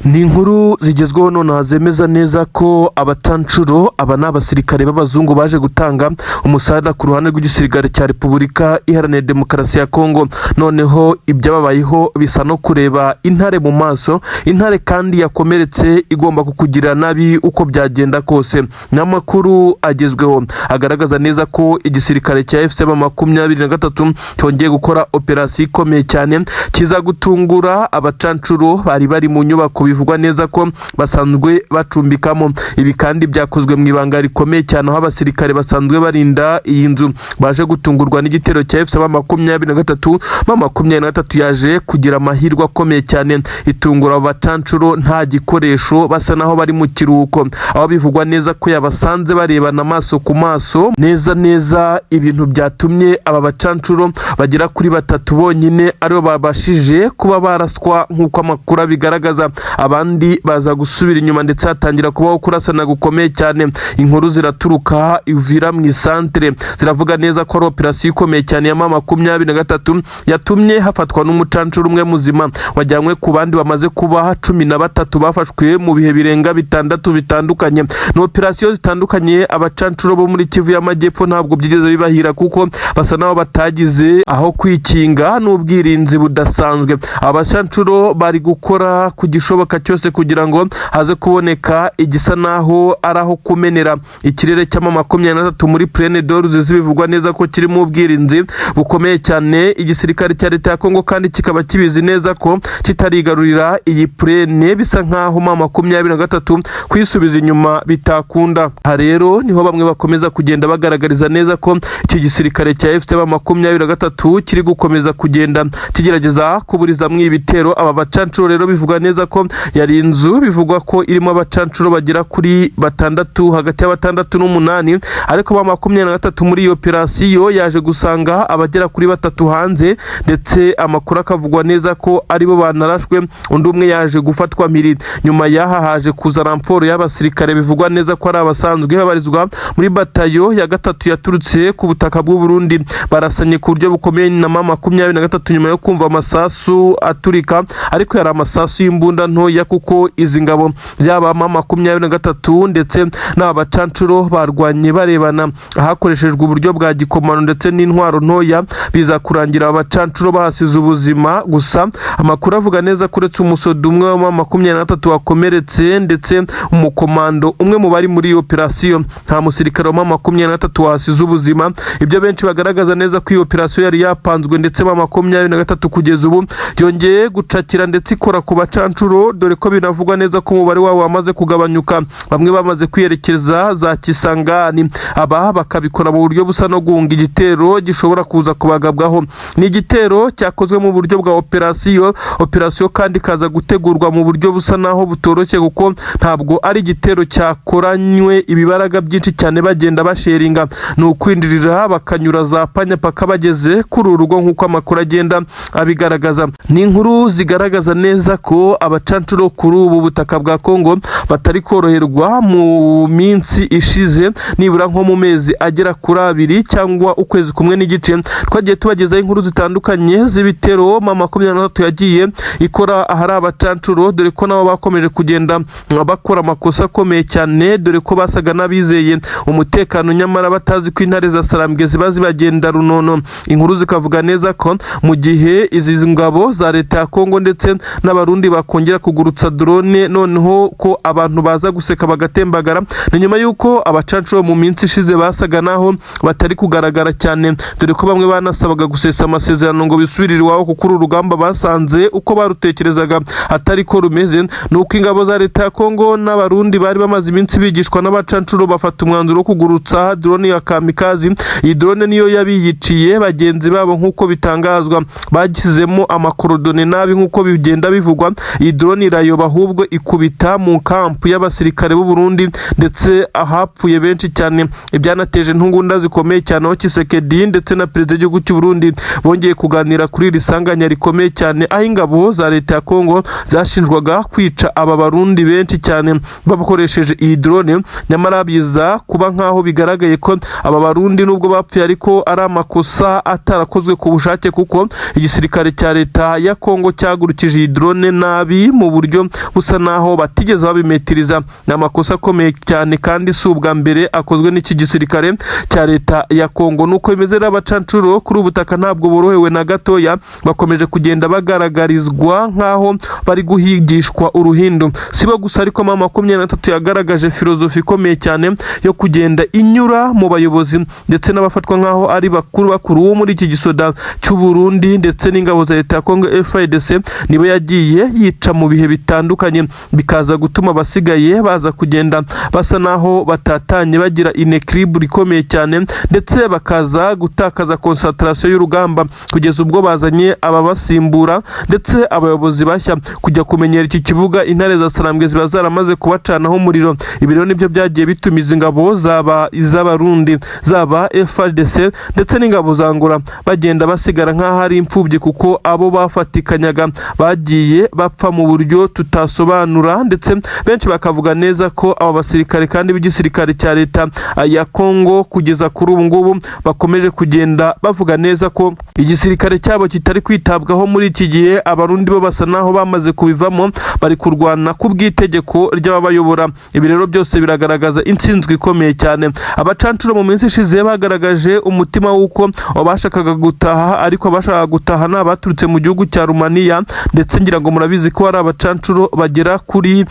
Ni inkuru zigezweho nonaha zemeza neza ko abacancuro, aba ni abasirikare b'abazungu baje gutanga umusada ku ruhande rw'igisirikare cya Repubulika Iharanira Demokarasi ya Kongo, noneho ibyababayeho bisa no kureba intare mu maso, intare kandi yakomeretse igomba kukugirira nabi uko byagenda kose. Ni amakuru agezweho agaragaza neza ko igisirikare cya AFC M23 cyongeye gukora operasiyo ikomeye cyane, kiza gutungura abacancuro bari mu nyubako bivugwa neza ko basanzwe bacumbikamo. Ibi kandi byakozwe mu ibanga rikomeye cyane, aho abasirikare basanzwe barinda iyi nzu baje gutungurwa n'igitero cya AFC M23. M23 yaje kugira amahirwe akomeye cyane, itungura abo bacancuro nta gikoresho, basa naho bari mu kiruhuko, aho bivugwa neza ko yabasanze barebana amaso ku maso neza neza, ibintu byatumye aba bacancuro bagera kuri batatu bonyine aribo babashije kuba baraswa nk'uko amakuru abigaragaza. Abandi baza gusubira inyuma, ndetse hatangira kubaho kurasana gukomeye cyane. Inkuru ziraturuka Uvira mu isantere ziravuga neza ko ari operasiyo ikomeye cyane ya M23 yatumye hafatwa n'umucancuro umwe muzima wajyanywe ku bandi bamaze kuba 13 bafashwe mu bihe birenga 6 bitandukanye. Ni operasiyo zitandukanye. Abacancuro bo muri Kivu y'Amajyepfo ntabwo byigeze bibahira, kuko basa n'aho batagize aho kwikinga n'ubwirinzi budasanzwe. Abacancuro bari gukora ku gishoboka cyose kugira ngo haze kuboneka igisa naho ari aho kumenera ikirere cya M23 muri Plaine de Ruzizi, bivugwa neza ko kirimo ubwirinzi bukomeye cyane. Igisirikare cya leta ya Kongo kandi kikaba kibizi neza ko kitarigarurira iyi plaine, bisa nkaho M23 kwisubiza inyuma bitakunda. Aha rero niho bamwe bakomeza kugenda bagaragariza neza ko iki gisirikare cya AFC M23 kiri gukomeza kugenda kigerageza kuburizamwo ibitero. Aba bacancuro rero bivuga neza ko yari inzu bivugwa ko irimo abacancuro bagera kuri batandatu, hagati ya batandatu n'umunani, ariko M23 muri iyo operasiyo yaje gusanga abagera kuri batatu hanze, ndetse amakuru akavugwa neza ko aribo banarashwe. Undi umwe yaje gufatwa mpiri. Nyuma y'aha haje kuza renfort y'abasirikare bivugwa neza ko ari abasanzwe babarizwa muri batayo ya gatatu yaturutse ku butaka bw'u Burundi. Barasanye ku buryo bukomeye na M23 nyuma yo kumva amasasu aturika, ariko yari amasasu y'imbunda ntoya, kuko izi ngabo yaba M23 ndetse n'aba bacancuro barwanye barebana hakoreshejwe uburyo bwa gikomano ndetse n'intwaro ntoya, biza kurangira aba bacancuro bahasize ubuzima. Gusa amakuru avuga neza ko uretse umusoda umwe wa M23 wakomeretse ndetse umukomando umwe mu bari muri iyo operasiyo, nta musirikare wa M23 wahasize ubuzima. Ibyo benshi bagaragaza neza ko iyo operasiyo yari yapanzwe, ndetse M23 kugeza ubu yongeye gucakira ndetse ikora ku bacancuro, dore ko binavugwa neza ko umubare wabo wamaze kugabanyuka, bamwe bamaze kwiyerekeza za Kisangani. Aba bakabikora mu buryo busa no guhunga igitero gishobora kuza kubagabwaho. Ni igitero cyakozwe mu buryo bwa operasiyo, operasiyo kandi ikaza gutegurwa mu buryo busa naho butoroshye, kuko ntabwo ari igitero cyakoranywe ibibaraga byinshi cyane bagenda basheringa. Ni ukwinjirira bakanyura za panya paka bageze kuri uru rugo, nk'uko amakuru agenda abigaragaza. Ni inkuru zigaragaza neza ko abacancuro kuri ubu butaka bwa Kongo batari koroherwa. Mu minsi ishize, nibura nko mu mezi agera kuri 2 cyangwa ukwezi kumwe n'igice, twagiye tubagezaho inkuru zitandukanye z'ibitero M23 yagiye ikora ahari abacancuro, dore ko nabo bakomeje kugenda bakora amakosa akomeye cyane, dore ko basaga n'abizeye umutekano nyamara batazi ko intare za Sarambwe ziba zibagenda runono. Inkuru zikavuga neza ko mu gihe izi ngabo za leta ya Kongo ndetse n'Abarundi bakongera kugurutsa drone, noneho ko abantu baza guseka bagatembagara. Ni nyuma y'uko abacancuro mu minsi ishize basaga naho batari kugaragara cyane, dore ko bamwe banasabaga gusesa amasezerano ngo bisubirire iwabo, kuko uru rugamba basanze uko barutekerezaga atari ko rumeze. Ni uko ingabo za leta ya Kongo n'Abarundi bari bamaze iminsi bigishwa n'abacancuro bafata umwanzuro wo kugurutsa drone ya kamikaze. Iyi drone niyo yabiyiciye bagenzi babo, nk'uko bitangazwa. Bashyizemo amakorodone nabi, nk'uko bigenda bivugwa. Iyi drone irayoba, ahubwo ikubita mu kampu y'abasirikare b'u Burundi, ndetse ahapfuye benshi cyane. Ibyanateje intugunda zikomeye cyane, aho Tshisekedi ndetse na perezida w'igihugu cy'u Burundi bongeye kuganira kuri iri sanganya rikomeye cyane, aho ingabo za leta ya Kongo zashinjwaga kwica aba Barundi benshi cyane bakoresheje iyi drone. Nyamara biza kuba nk'aho bigaragaye ko aba Barundi nubwo bapfuye ariko ari amakosa atarakozwe ku bushake, kuko igisirikare cya leta ya Kongo cyagurukije iyi drone nabi mu buryo buryo busa naho batigeze babimetiriza. Ni amakosa akomeye cyane kandi si ubwa mbere akozwe n'iki gisirikare cya leta ya Kongo. Nuko bimeze rero, abacancuro kuri ubu butaka ntabwo borohewe na gatoya, bakomeje kugenda bagaragarizwa nk'aho bari guhigishwa uruhindu. Si bo gusa ariko, M23 yagaragaje filozofi ikomeye cyane yo kugenda inyura mu bayobozi ndetse n'abafatwa nk'aho ari bakuru bakuru wo muri iki gisoda cy'u Burundi ndetse n'ingabo za leta ya Kongo FARDC, nibo yagiye yica mu bihe bitandukanye, bikaza gutuma abasigaye baza kugenda basa naho batatanye, bagira inéquilibre ikomeye cyane, ndetse bakaza gutakaza concentration y'urugamba kugeza ubwo bazanye ababasimbura ndetse abayobozi bashya kujya kumenyera iki kibuga. Intare za Sarambwe ziba zaramaze kubacanaho umuriro. Ibi rero nibyo byagiye bituma izi ngabo, zaba iz'Abarundi, zaba FARDC ndetse n'ingabo za Angola, bagenda basigara nk'aho ari imfubyi, kuko abo bafatikanyaga bagiye bapfa mu buryo tutasobanura, ndetse benshi bakavuga neza ko aba basirikare kandi b'igisirikare cya leta ya Kongo kugeza kuri ubu ngubu bakomeje kugenda bavuga neza ko igisirikare cyabo kitari kwitabwaho muri iki gihe. Abarundi bo basa naho bamaze kubivamo, bari kurwana ku bw'itegeko ry'ababayobora. Ibi rero byose biragaragaza intsinzwi ikomeye cyane. Abacancuro mu minsi ishize bagaragaje umutima w'uko bashakaga gutaha, ariko abashakaga gutaha ni abaturutse mu gihugu cya Rumaniya, ndetse ngira ngo murabizi ko hari abacancuro bagera kuri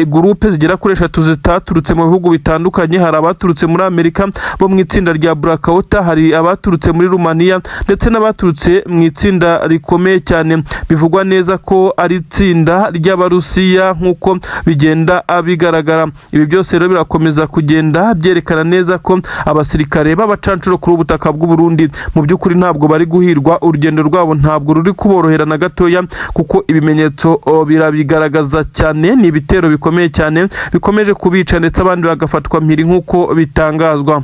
groupe zigera kuri eshatu zitaturutse mu bihugu bitandukanye. Hari abaturutse muri Amerika bo mu itsinda rya Blackwater, hari abaturutse muri Rumaniya ndetse n'abaturutse mu itsinda rikomeye cyane bivugwa neza ko ari itsinda ry'Abarusiya nk'uko bigenda bigaragara. Ibi byose rero birakomeza kugenda byerekana neza ko abasirikare b'abacancuro kuri ubu butaka bw'u Burundi mu by'ukuri ntabwo bari guhirwa, urugendo rwabo ntabwo ruri kuborohera na gatoya, kuko ibimenyetso birabigaragaza cyane. Ni ibitero bikomeye cyane bikomeje kubica ndetse abandi bagafatwa mpiri nk'uko bitangazwa.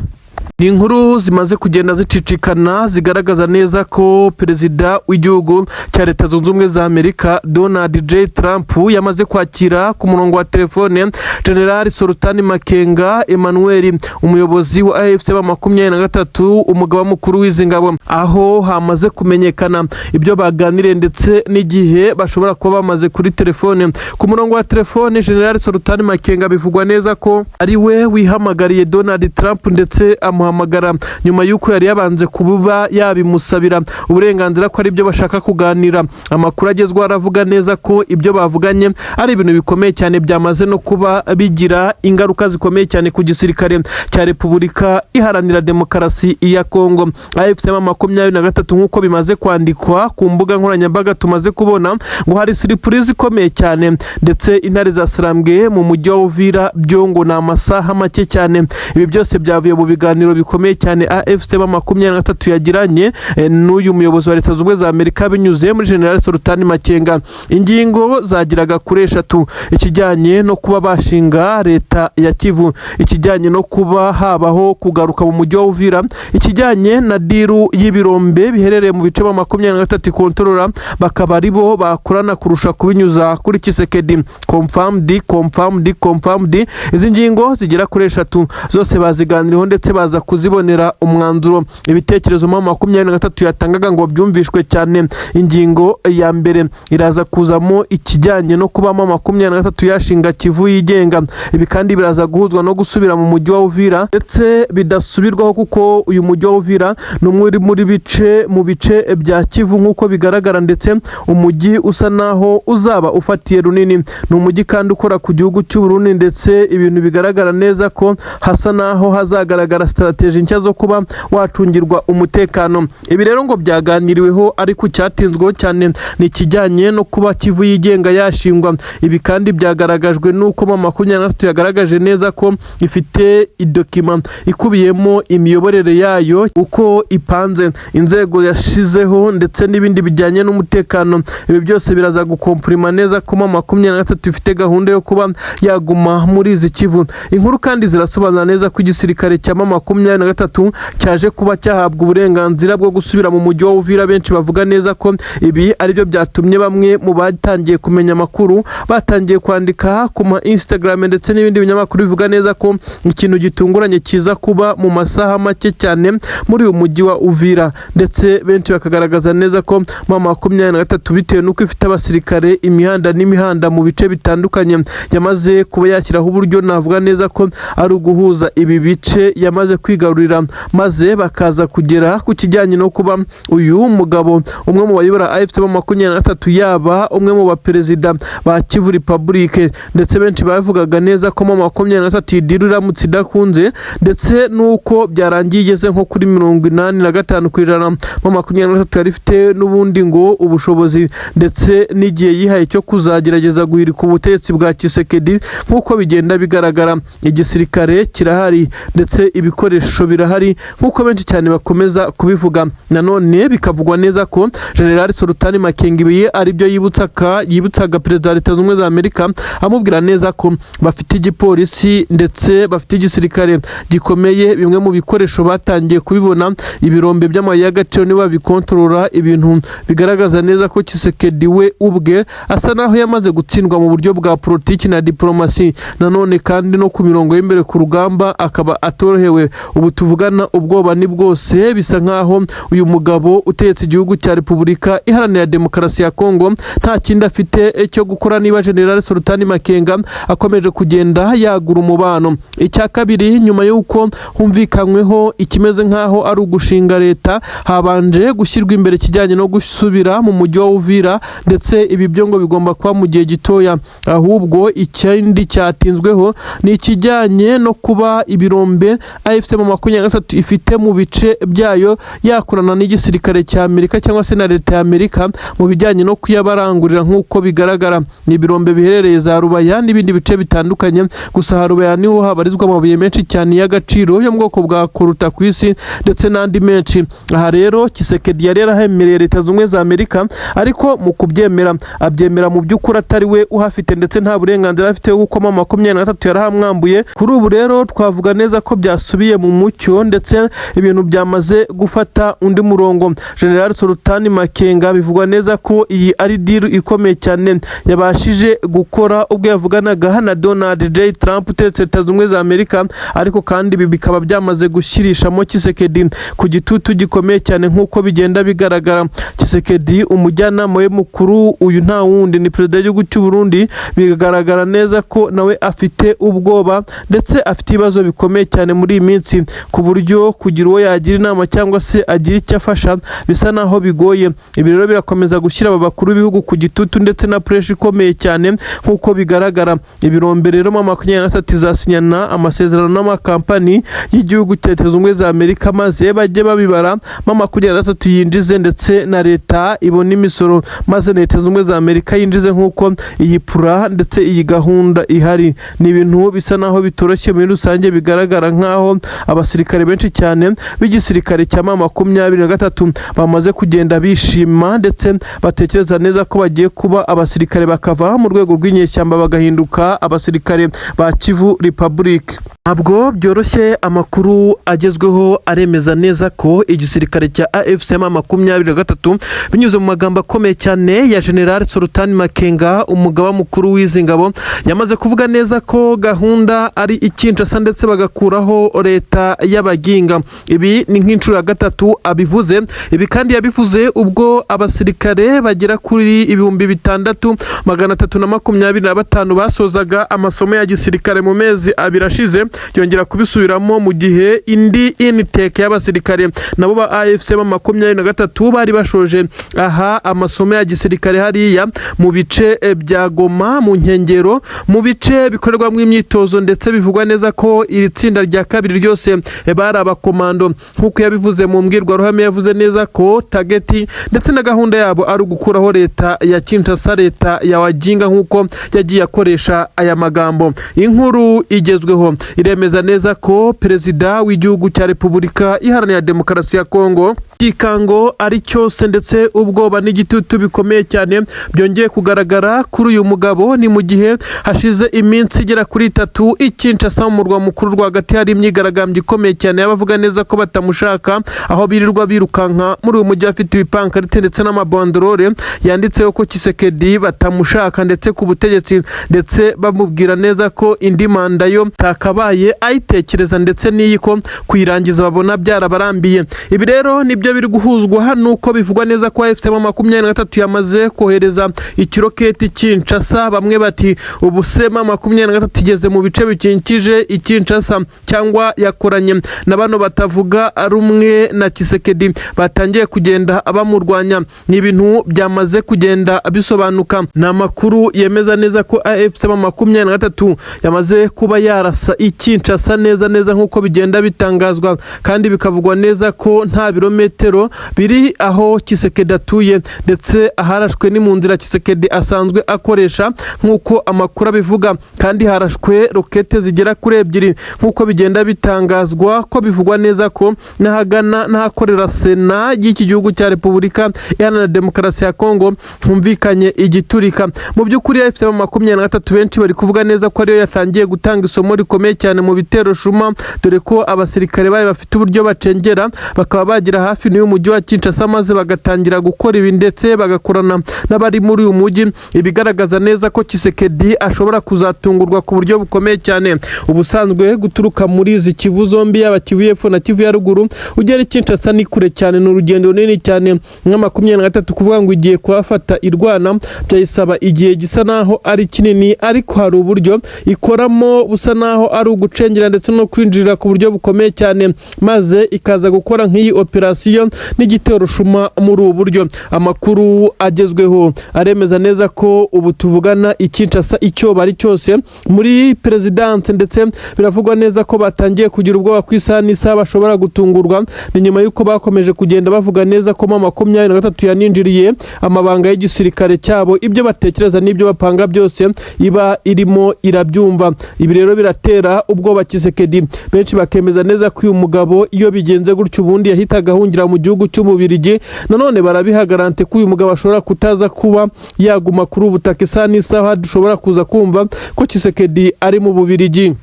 Ni inkuru zimaze kugenda zicicikana zigaragaza neza ko perezida w'igihugu cya Leta Zunze Ubumwe za Amerika, Donald J Trump, yamaze kwakira ku murongo wa telefone General Sultani Makenga Emmanuel, umuyobozi wa AFC M23, umugaba mukuru w'izi ngabo, aho hamaze kumenyekana ibyo baganiriye ndetse n'igihe bashobora kuba bamaze kuri telefone. Ku murongo wa telefone, General Sultani Makenga bivugwa neza ko ari we wihamagariye Donald Trump, ndetse amuhamagara nyuma y'uko yari yabanje kuba yabimusabira uburenganzira ko ari byo bashaka kuganira. Amakuru agezweho aravuga neza ko ibyo bavuganye ari ibintu bikomeye cyane, byamaze no kuba bigira ingaruka zikomeye cyane ku gisirikare cya Repubulika Iharanira Demokarasi ya Kongo, AFC M23. Nk'uko bimaze kwandikwa ku mbuga nkoranyambaga tumaze kubona, ngo hari surprise ikomeye cyane, ndetse intare za Sarambwe mu mujyi wa Uvira byo ngo ni amasaha make cyane. Ibi byose byavuye mu biganiro bikomeye cyane AFC M23 yagiranye n'uyu muyobozi wa Leta Zunze Ubumwe za Amerika binyuze muri General Sultani Makenga. Ingingo zageraga kuri eshatu: ikijyanye no kuba bashinga leta ya Kivu, ikijyanye no kuba habaho kugaruka mu mujyi wa Uvira, ikijyanye na deal y'ibirombe biherereye mu bice M23 ikontorora, bakaba ari bo bakorana kurusha kubinyuza kuri Tshisekedi. Confirmed, confirmed, confirmed. Izi ngingo zigera kuri eshatu zose baziganiriyeho ndetse baza kuzibonera umwanzuro. Ibitekerezo M23 yatangaga ngo byumvishwe cyane. Ingingo ya mbere iraza kuzamo ikijyanye no kuba M23 yashinga Kivu yigenga. Ibi kandi biraza guhuzwa no gusubira mu mujyi wa Uvira, ndetse bidasubirwaho, kuko uyu mujyi wa Uvira ni umwe uri muri bice mu bice bya Kivu nk'uko bigaragara, ndetse umujyi usa naho uzaba ufatiye runini. Ni umujyi kandi ukora ku gihugu cy'u Burundi, ndetse ibintu bigaragara neza ko hasa naho hazagaragara stratégie nshya zo kuba wacungirwa umutekano. Ibi rero ngo byaganiriweho, ariko icyatinzweho cyane ni ikijyanye no kuba Kivu yigenga yashingwa. Ibi kandi byagaragajwe n'uko M23 yagaragaje neza ko ifite idocument ikubiyemo imiyoborere yayo uko ipanze, inzego yashizeho ndetse n'ibindi bijyanye n'umutekano. Ibi byose biraza gukomfirima neza ko M23 ifite gahunda yo kuba yaguma muri izi Kivu. Inkuru kandi zirasobanura neza ko igisirikare cya M23 23 cyaje kuba cyahabwa uburenganzira bwo gusubira mu mujyi wa Uvira. Benshi bavuga neza ko ibi aribyo byatumye bamwe mu batangiye kumenya amakuru batangiye kwandika ku ma Instagram ndetse n'ibindi binyamakuru, bivuga neza ko ikintu gitunguranye kiza kuba mu masaha make cyane muri uyu mujyi wa Uvira. Ndetse benshi bakagaragaza neza ko M23, bitewe n'uko ifite abasirikare imihanda n'imihanda mu bice bitandukanye, yamaze kuba yashyiraho uburyo navuga neza ko ari uguhuza ibi bice yamaze kwigarurira, maze bakaza kugera ku kijyanye no kuba uyu mugabo, umwe mu bayobora AFC 23, yaba umwe mu baperezida ba Kivu Republic. Ndetse benshi bavugaga neza ko M23 iyi deal iramutse idakunze, ndetse n'uko byarangiye igeze nko kuri 85%, M23 yari ifite n'ubundi ngo ubushobozi ndetse n'igihe yihaye cyo kuzagerageza guhirika ubutegetsi bwa Tshisekedi. Nk'uko bigenda bigaragara, igisirikare kirahari ndetse ibikoresho birahari, nk'uko benshi cyane bakomeza kubivuga. Nanone bikavugwa neza ko General Sultani Makenga ibi aribyo yibutsaga Perezida wa Leta Zunze Ubumwe za Amerika, amubwira neza ko bafite igipolisi ndetse bafite igisirikare gikomeye. Bimwe mu bikoresho batangiye kubibona, ibirombe by'amabuye y'agaciro niba bikontorora, ibintu bigaragaza neza ko Tshisekedi we ubwe asa naho yamaze gutsindwa mu buryo bwa politiki na diplomasi. Nanone kandi no ku mirongo y'imbere ku rugamba akaba atorohewe. Ubu tuvugana ubwoba ni bwose, bisa nkaho uyu mugabo utegetse igihugu cya Repubulika Iharanira Demokarasi ya Kongo nta kindi afite cyo gukora niba General Sultani Makenga akomeje kugenda yagura umubano. Icya kabiri, nyuma y'uko humvikanyweho ikimeze nk'aho ari ugushinga leta, habanje gushyirwa imbere ikijyanye no gusubira mu mujyi wa Uvira, ndetse ibi byo ngo bigomba kuba mu gihe gitoya. Ahubwo ikindi cyatinzweho ni ikijyanye no kuba ibirombe AFC M23 ifite mu bice byayo yakorana n'igisirikare cya Amerika cyangwa se na leta ya Amerika mu bijyanye no kuyabarangurira. Nk'uko bigaragara, ni ibirombe biherereye za Rubaya n'ibindi bice bitandukanye. Gusa Harubaya niho habarizwa amabuye menshi cyane y'agaciro yo mu bwoko bwa coltan ku isi ndetse n'andi menshi. Aha rero Tshisekedi yari yarahemereye Leta Zunze Ubumwe za Amerika, ariko mu kubyemera abyemera mu by'ukuri atari we uhafite, ndetse nta burenganzira afite kuko M23 yarahamwambuye. Kuri ubu rero twavuga neza ko byasubiye mu mucyo, ndetse ibintu byamaze gufata undi murongo. General Sultani Makenga bivugwa neza ko iyi ari deal ikomeye cyane yabashije gukora ubwo yavuganaga na Donald J Trump utegetse Leta Zunze Ubumwe za Amerika. Ariko kandi ibi bikaba byamaze gushyirishamo Tshisekedi ku gitutu gikomeye cyane. Nk'uko bigenda bigaragara, Tshisekedi, umujyanama we mukuru, uyu nta wundi ni perezida w'igihugu cy'u Burundi, bigaragara neza ko nawe afite ubwoba ndetse afite ibibazo bikomeye cyane muri iyi minsi, ku buryo kugira uwo yagira inama cyangwa se agira icyo afasha bisa naho bigoye. Ibi rero birakomeza gushyira aba bakuru b'ibihugu ku gitutu ndetse na pressure ikomeye cyane. Nk'uko bigaragara, ibirombe rero M23 izasinyana amasezerano n'amakampani y'igihugu cya Leta Zunze Ubumwe za Amerika, maze bajye babibara, M23 yinjize ndetse na leta ibone imisoro, maze Leta Zunze Ubumwe za Amerika yinjize, nk'uko iyi plan ndetse iyi gahunda ihari. Ni ibintu bisa naho bitoroshye. Muri rusange bigaragara nk'aho abasirikare benshi cyane b'igisirikare cya M23 bamaze kugenda bishima, ndetse batekereza neza ko bagiye kuba abasirikare, bakava mu rwego rw'inyeshyamba bagahinduka abasirikare ba Kivu Republic. Ntabwo byoroshye. Amakuru agezweho aremeza neza ko igisirikare cya AFC M23, binyuze mu magambo akomeye cyane ya General Sultani Makenga, umugaba mukuru w'izi ngabo, yamaze kuvuga neza ko gahunda ari i Kinshasa ndetse bagakuraho leta y'abaginga. Ibi ni nk'inshuro ya gatatu abivuze. Ibi kandi yabivuze ubwo abasirikare bagera kuri 6325 basozaga amasomo ya gisirikare mu mezi 2 ashize. Yongera kubisubiramo mu gihe indi intake y'abasirikare nabo ba AFC 23 bari bashoje aha amasomo ya gisirikare hariya mu bice bya Goma, mu nkengero, mu bice bikorerwamo imyitozo. Ndetse bivugwa neza ko iri tsinda rya kabiri ryose bari abakomando. Nk'uko yabivuze mu mbwirwaruhame, yavuze neza ko target ndetse na gahunda yabo ari ugukuraho leta ya Kinshasa, leta ya Waginga, nk'uko yagiye akoresha aya magambo. Inkuru igezweho iremeza neza ko perezida w'igihugu cya Repubulika Iharanira Demokarasi ya Kongo Ikikango ari cyose, ndetse ubwoba n'igitutu bikomeye cyane byongeye kugaragara kuri uyu mugabo. Ni mu gihe hashize iminsi igera kuri 3 i Kinshasa, mu murwa mukuru rwagati, hari imyigaragambyo ikomeye cyane y'abavuga neza ko batamushaka, aho birirwa birukanka muri uyu mujyi bafite ibipankarite ndetse n'amabandorore yanditseho ko Tshisekedi batamushaka ndetse ku butegetsi, ndetse bamubwira neza ko indi manda yo takabaye ayitekereza, ndetse n'iyi ko kuyirangiza babona byarabarambiye. Ibi rero nibyo biri guhuzwa nuko bivugwa neza ko AFC M23 yamaze kohereza ikiroketi Kinshasa. Bamwe bati: "Ubu se M23 igeze mu bice bikikije i Kinshasa, cyangwa yakoranye na bano batavuga rumwe na Tshisekedi batangiye kugenda bamurwanya?" Ni ibintu byamaze kugenda bisobanuka. Ni amakuru yemeza neza ko AFC M23 yamaze kuba yarasa i Kinshasa neza neza, nk'uko bigenda bitangazwa, kandi bikavugwa neza ko nta birometero biri aho Tshisekedi atuye, ndetse aharashwe ni mu nzira Tshisekedi asanzwe akoresha, nk'uko amakuru abivuga. Kandi harashwe rokete zigera kuri ebyiri, nk'uko bigenda bitangazwa ko bivugwa neza ko n'ahagana n'ahakorera sena y'iki gihugu cya Repubulika Iharanira Demokarasi ya Kongo humvikanye igiturika. Mu by'ukuri, AFC M23 benshi bari kuvuga neza ko ariyo yatangiye gutanga isomo rikomeye cyane mu bitero shuma, dore ko abasirikare bayo bafite uburyo bacengera bakaba bagera hafi n'uyu mujyi wa Kinshasa, maze bagatangira gukora ibi, ndetse bagakorana n'abari muri uyu mujyi, ibigaragaza neza ko Tshisekedi ashobora kuzatungurwa ku buryo bukomeye cyane. Ubusanzwe guturuka muri izi Kivu zombi, yaba Kivu y'Epfo na Kivu ya Ruguru, ugera i Kinshasa ni kure cyane, ni urugendo runini cyane. Nka 23 kuvuga ngo igiye kuhafata irwana, byayisaba igihe gisa naho ari kinini, ariko hari uburyo ikoramo busa naho ari ugucengera ndetse no kwinjirira ku buryo bukomeye cyane, maze ikaza gukora nk'iyi operasiyo n'igitero shuma muri ubu buryo. Amakuru agezweho aremeza neza ko ubu tuvugana i Kinshasa icyo bari cyose muri perezidanse, ndetse biravugwa neza ko batangiye kugira ubwoba ku isaha n'isaha bashobora gutungurwa. Ni nyuma y'uko bakomeje kugenda bavuga neza ko M23 yaninjiriye amabanga y'igisirikare cyabo, ibyo batekereza n'ibyo bapanga byose iba irimo irabyumva. Ibi rero biratera ubwoba Tshisekedi. Benshi bakemeza neza ko uyu mugabo iyo bigenze gutyo ubundi yahitaga ahungira mu gihugu cy'Ububirigi. Nanone barabihagarante ko uyu mugabo ashobora kutaza kuba yaguma kuri ubu butaka, isaha n'isaha dushobora kuza kumva ko Tshisekedi ari mu Bubirigi.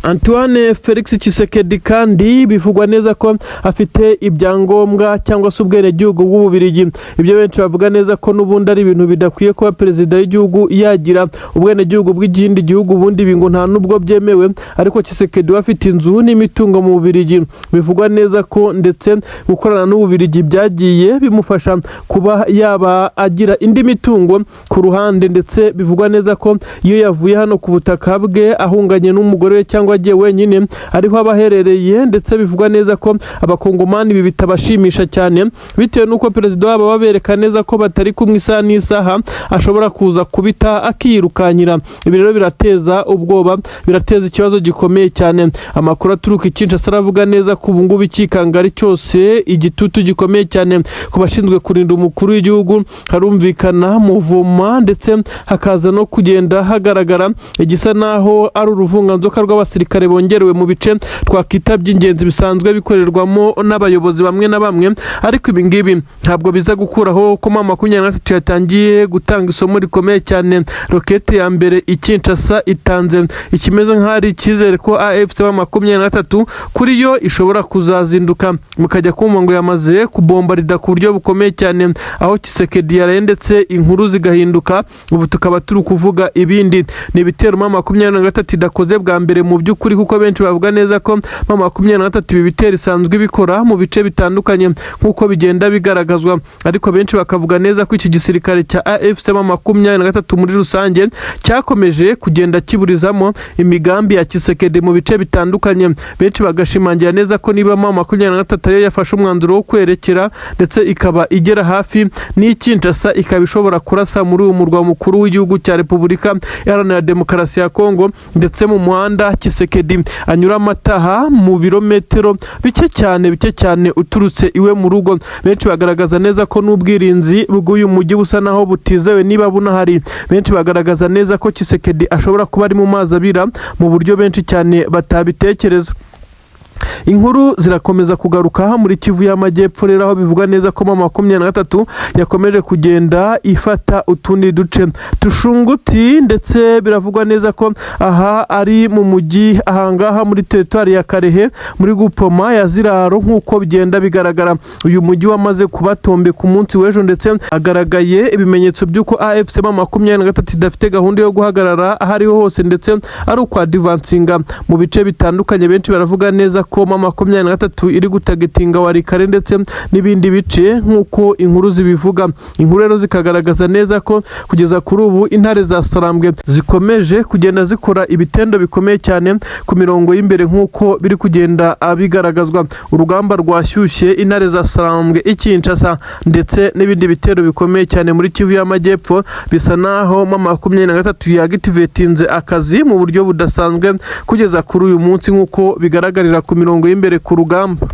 Antoine Felix Tshisekedi kandi bivugwa neza ko afite ibyangombwa cyangwa se ubwenegihugu bw'Ububirigi, ibyo benshi bavuga neza ko n'ubundi ari ibintu bidakwiye kuba perezida w'igihugu yagira ubwenegihugu bw'ikindi gihugu. Ubundi ibi ngo nta n'ubwo byemewe, ariko Tshisekedi we afite inzu n'imitungo mu Bubirigi. Bivugwa neza ko ndetse gukorana n'Ububirigi byagiye bimufasha kuba yaba agira indi mitungo ku ruhande, ndetse bivugwa neza ko iyo yavuye hano ku butaka bwe ahunganye n'umugore we cyangwa agiye wenyine, ariho aba aherereye. Ndetse bivugwa neza ko Abakongomani ibi bitabashimisha cyane, bitewe n'uko perezida wabo babereka neza ko batari kumwe, isaha n'isaha ashobora kuza kubita akiyirukanyira. Ibi rero birateza ubwoba, birateza ikibazo gikomeye cyane. Amakuru aturuka i Kinshasa aravuga neza ko ubu ngubu ikikangari cyose, igitutu gikomeye cyane ku bashinzwe kurinda umukuru w'igihugu, harumvikana muvuma, ndetse hakaza no kugenda hagaragara igisa naho ari uruvunganzoka rw'abasirikare bongerewe mu bice twakwita by'ingenzi bisanzwe bikorerwamo n'abayobozi bamwe na bamwe. Ariko ibi ngibi ntabwo biza gukuraho ko M23 yatangiye gutanga isomo rikomeye cyane. Rokete ya mbere i Kinshasa itanze ikimeze nk'aho ari icyizere ko AFC M23 kuri yo ishobora kuzazinduka, mukajya kumva ngo yamaze kubombarida ku buryo bukomeye cyane aho Tshisekedi yaraye, ndetse inkuru zigahinduka, ubu tukaba turi kuvuga ibindi. Ni ibitero M23 idakoze bwa mbere mu by'ukuri, kuko benshi bavuga neza ko M23 ibi bitero isanzwe ibikora mu bice bitandukanye, nk'uko bigenda bigaragazwa. Ariko benshi bakavuga neza ko iki gisirikare cya AFC M23 muri rusange cyakomeje kugenda kiburizamo imigambi ya Tshisekedi mu bice bitandukanye. Benshi bagashimangira neza ko niba M23 ariyo yafashe umwanzuro wo kwerekera, ndetse ikaba igera hafi n'i Kinshasa, ikaba ishobora kurasa muri uyu murwa mukuru w'igihugu cya Repubulika Iharanira Demokarasi ya Kongo, ndetse mu muhanda Tshisekedi anyuramo ataha, mu birometero bike cyane, bike cyane uturutse iwe mu rugo, benshi bagaragaza neza ko n'ubwirinzi bw'uyu mujyi busa naho butizewe niba bunahari. Benshi bagaragaza neza ko Tshisekedi ashobora kuba ari mu mazi abira mu buryo benshi cyane batabitekereza. Inkuru zirakomeza kugaruka muri Kivu y'Amajyepfo rero, aho bivuga neza ko M23 yakomeje kugenda ifata utundi duce tushunguti, ndetse biravugwa neza ko aha ari mu mujyi, ahangaha muri teritwari ya Karehe, muri groupement ya Ziraro. Nk'uko bigenda bigaragara, uyu mujyi wamaze kubatombe ku munsi w'ejo, ndetse hagaragaye ibimenyetso by'uko AFC M23 idafite gahunda yo guhagarara aho ariho hose, ndetse ari ukwadvancinga mu bice bitandukanye. Benshi baravuga neza ko M23 iri gutargetinga Walikale ndetse n'ibindi bice, nk'uko inkuru zibivuga. Inkuru rero zikagaragaza neza ko kugeza kuri ubu intare za Sarambwe zikomeje kugenda zikora ibitendo bikomeye cyane ku mirongo y'imbere, nk'uko biri kugenda bigaragazwa. Urugamba rwashyushye, intare za Sarambwe i Kinshasa, ndetse n'ibindi bitero bikomeye cyane muri Kivu y'Amajyepfo. Bisa naho M23 yaactivatinze akazi mu buryo budasanzwe kugeza kuri uyu munsi, nk'uko bigaragarira ku mirongo y'imbere ku rugamba.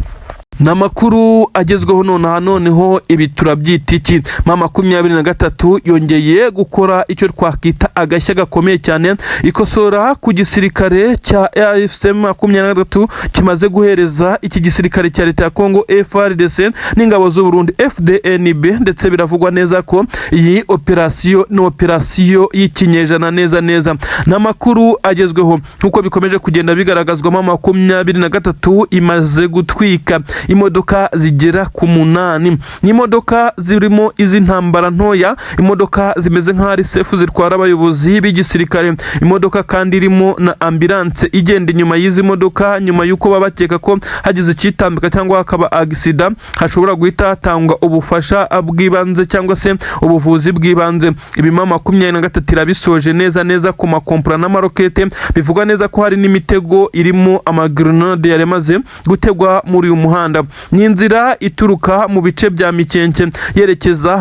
Ni amakuru agezweho nonaha. Noneho ibi turabyita iki? M23 yongeye gukora icyo twakwita agashya gakomeye cyane, ikosora ku gisirikare cya AFC 23 kimaze guhereza iki gisirikare cya leta ya Congo FARDC n'ingabo z'u Burundi FDNB. Ndetse biravugwa neza ko iyi operasiyo ni operasiyo y'ikinyejana neza neza. Ni amakuru agezweho nk'uko bikomeje kugenda bigaragazwamo. 23 imaze gutwika imodoka zigera ku 8. Ni imodoka zirimo iz'intambara ntoya, imodoka zimeze nk'aho ari sefu zitwara abayobozi b'igisirikare, imodoka kandi irimo na ambulance igenda inyuma y'izi modoka, nyuma y'uko baba bakeka ko hagize icyitambika cyangwa hakaba accident, hashobora guhita hatangwa ubufasha bw'ibanze cyangwa se ubuvuzi bw'ibanze. Ibi M23 irabisoje neza neza ku makompura n'amarokete. Bivugwa neza ko hari n'imitego irimo amagrenade yari amaze gutegwa muri uyu muhanda. Ni inzira ituruka mu bice bya Mikenke yerekeza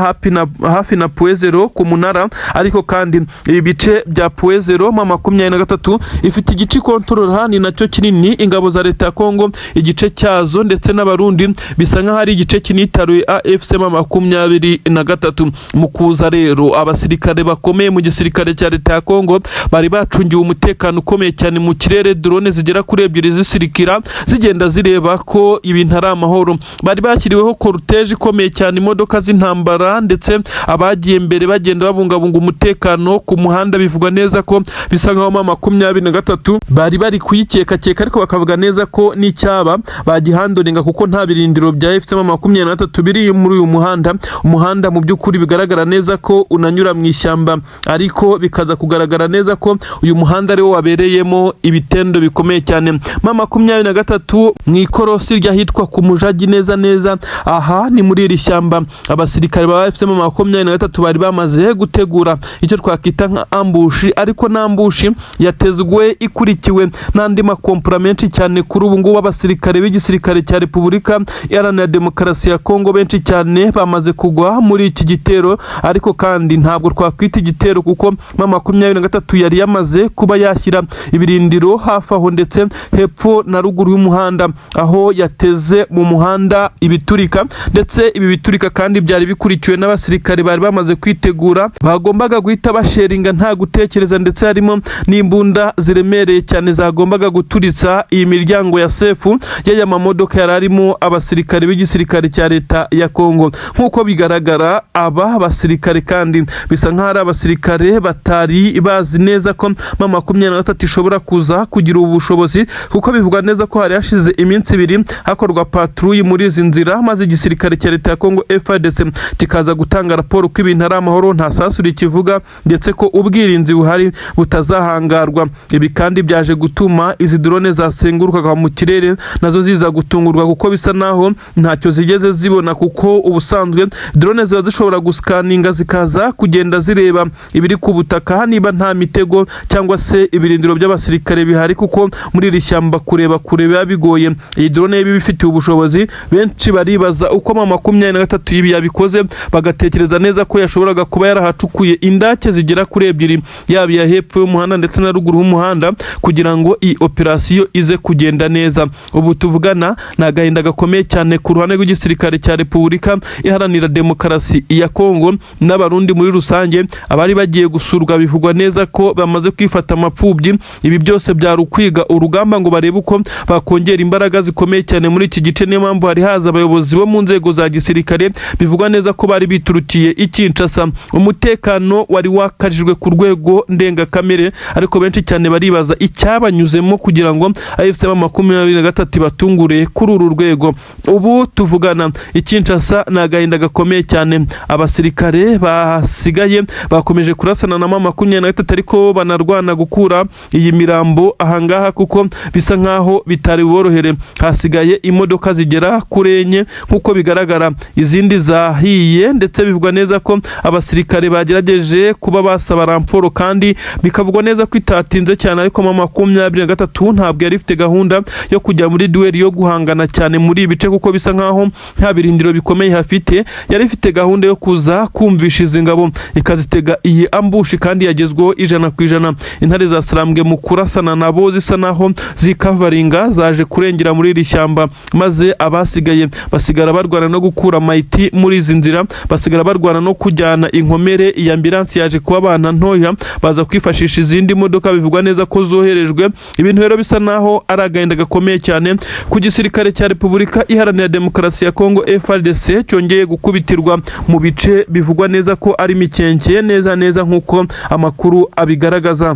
hafi na Point Zéro ku munara. Ariko kandi ibi bice bya Point Zéro, M23 ifite igice ikontorora, ni nacyo kinini. Ingabo za leta ya Kongo igice cyazo ndetse n'Abarundi bisa nk'aho ari igice kinitaruye AFC M23. Mu kuza rero, abasirikare bakomeye mu gisirikare cya leta ya Kongo bari bacungiwe umutekano ukomeye cyane mu kirere, drone zigera kuri ebyiri zisirikira zigenda zireba ko ibintu ari amahoro. Bari bashyiriweho cortège ikomeye cyane, imodoka z'intambara, ndetse abagiye mbere bagenda babungabunga umutekano ku muhanda. Bivugwa neza ko bisa nkaho M23 bari bari kuyikekakeka, ariko bakavuga neza ko n'icyaba bagihandlinga, kuko nta birindiro bya AFC M23 biri muri uyu muhanda. Umuhanda mu by'ukuri bigaragara neza ko unanyura mu ishyamba, ariko bikaza kugaragara neza ko uyu muhanda ariwo wabereyemo ibitendo bikomeye cyane. M23 mu ikorosi ry'ahitwa ku Mujagi neza neza, aha ni muri iri shyamba, abasirikare ba AFC M23 bari bamaze gutegura icyo twakwita nka ambush, ariko n'ambush yatezwe ikurikiwe n'andi makompura menshi cyane. Kuri ubu ngubu abasirikare b'igisirikare cya Repubulika Iharanira Demokarasi ya Kongo benshi cyane bamaze kugwa muri iki gitero. Ariko kandi ntabwo twakwita igitero, kuko M23 yari yamaze kuba yashyira ibirindiro hafi aho, ndetse hepfo na ruguru y'umuhanda, aho yateze mu muhanda ibiturika. Ndetse ibi biturika kandi byari bikurikiwe n'abasirikare bari bamaze kwitegura, bagombaga guhita bashellinga nta gutekereza, ndetse harimo n'imbunda ziremereye cyane zagombaga guturitsa iyi miryango ya sefu y'aya mamodoka yari arimo abasirikare b'igisirikare cya leta ya Kongo. Nk'uko bigaragara, aba basirikare kandi bisa nk'aho ari abasirikare batari bazi neza ko M23 ishobora kuza kugira ubu bushobozi, kuko bivugwa neza ko hari hashize iminsi 2 hakorwa patrouille muri izi nzira, maze igisirikare cya leta ya Kongo FARDC kikaza gutanga raporo ko ibintu ari amahoro, nta sasu rikivuga, ndetse ko ubwirinzi buhari butazahangarwa. Ibi kandi byaje gutuma izi drone zasengurukaga mu kirere nazo ziza gutungurwa, kuko bisa naho ntacyo zigeze zibona, kuko ubusanzwe drone ziba zishobora guscanninga, zikaza kugenda zireba ibiri ku butaka, niba nta mitego cyangwa se ibirindiro by'abasirikare bihari, kuko muri iri shyamba kureba kure biba bigoye. Iyi drone iba ibifitiye ubushobozi. ubushobozi. Benshi baribaza uko M23 ibi yabikoze, bagatekereza neza ko yashoboraga kuba yarahacukuye indake zigera kuri ebyiri, yaba iya hepfo y'umuhanda ndetse na ruguru y'umuhanda, kugira ngo iyi operasiyo ize kugenda neza. Ubu tuvugana ni agahinda gakomeye cyane ku ruhande rw'igisirikare cya Repubulika Iharanira Demokarasi ya Kongo n'Abarundi muri rusange. Abari bagiye gusurwa bivugwa neza ko bamaze kwifata amapfubyi. Ibi byose byari ukwiga urugamba ngo barebe uko bakongera imbaraga zikomeye cyane muri iki gice. Niyo mpamvu hari haza abayobozi bo mu nzego za gisirikare, bivugwa neza ko bari biturukiye i Kinshasa. Umutekano wari wakajijwe ku rwego ndengakamere, ariko benshi cyane baribaza icyabanyuzemo kugira ngo AFC M23 ibatungure kuri uru rwego. Ubu tuvugana i Kinshasa ni agahinda gakomeye cyane. Abasirikare basigaye bakomeje kurasana na M23, ariko banarwana gukura iyi mirambo ahangaha, kuko bisa nkaho bitari buborohere. Hasigaye imodoka zigera kuri enye nk'uko bigaragara, izindi zahiye, ndetse bivugwa neza ko abasirikare bagerageje kuba basaba renfort, kandi bikavugwa neza ko itatinze cyane. Ariko M23 ntabwo yari ifite gahunda yo kujya muri duel yo guhangana cyane muri ibi bice, kuko bisa nkaho nta birindiro bikomeye hafite. Yari ifite gahunda yo kuza kumvisha izi ngabo, ikazitega iyi ambush, kandi yagezweho 100%. Intare za Sarambwe mu kurasana nabo zisa naho zikavaringa, zaje kurengera muri iri shyamba, maze abasigaye basigara barwana no gukura mayiti muri izi nzira, basigara barwana no kujyana inkomere. Iyi ambulance yaje kuba abana ntoya, baza kwifashisha izindi modoka bivugwa neza ko zoherejwe. Ibintu rero bisa naho ari agahinda gakomeye cyane ku gisirikare cya Repubulika Iharanira Demokarasi ya Kongo, FARDC, cyongeye gukubitirwa mu bice bivugwa neza ko ari Mikenke neza neza nk'uko amakuru abigaragaza.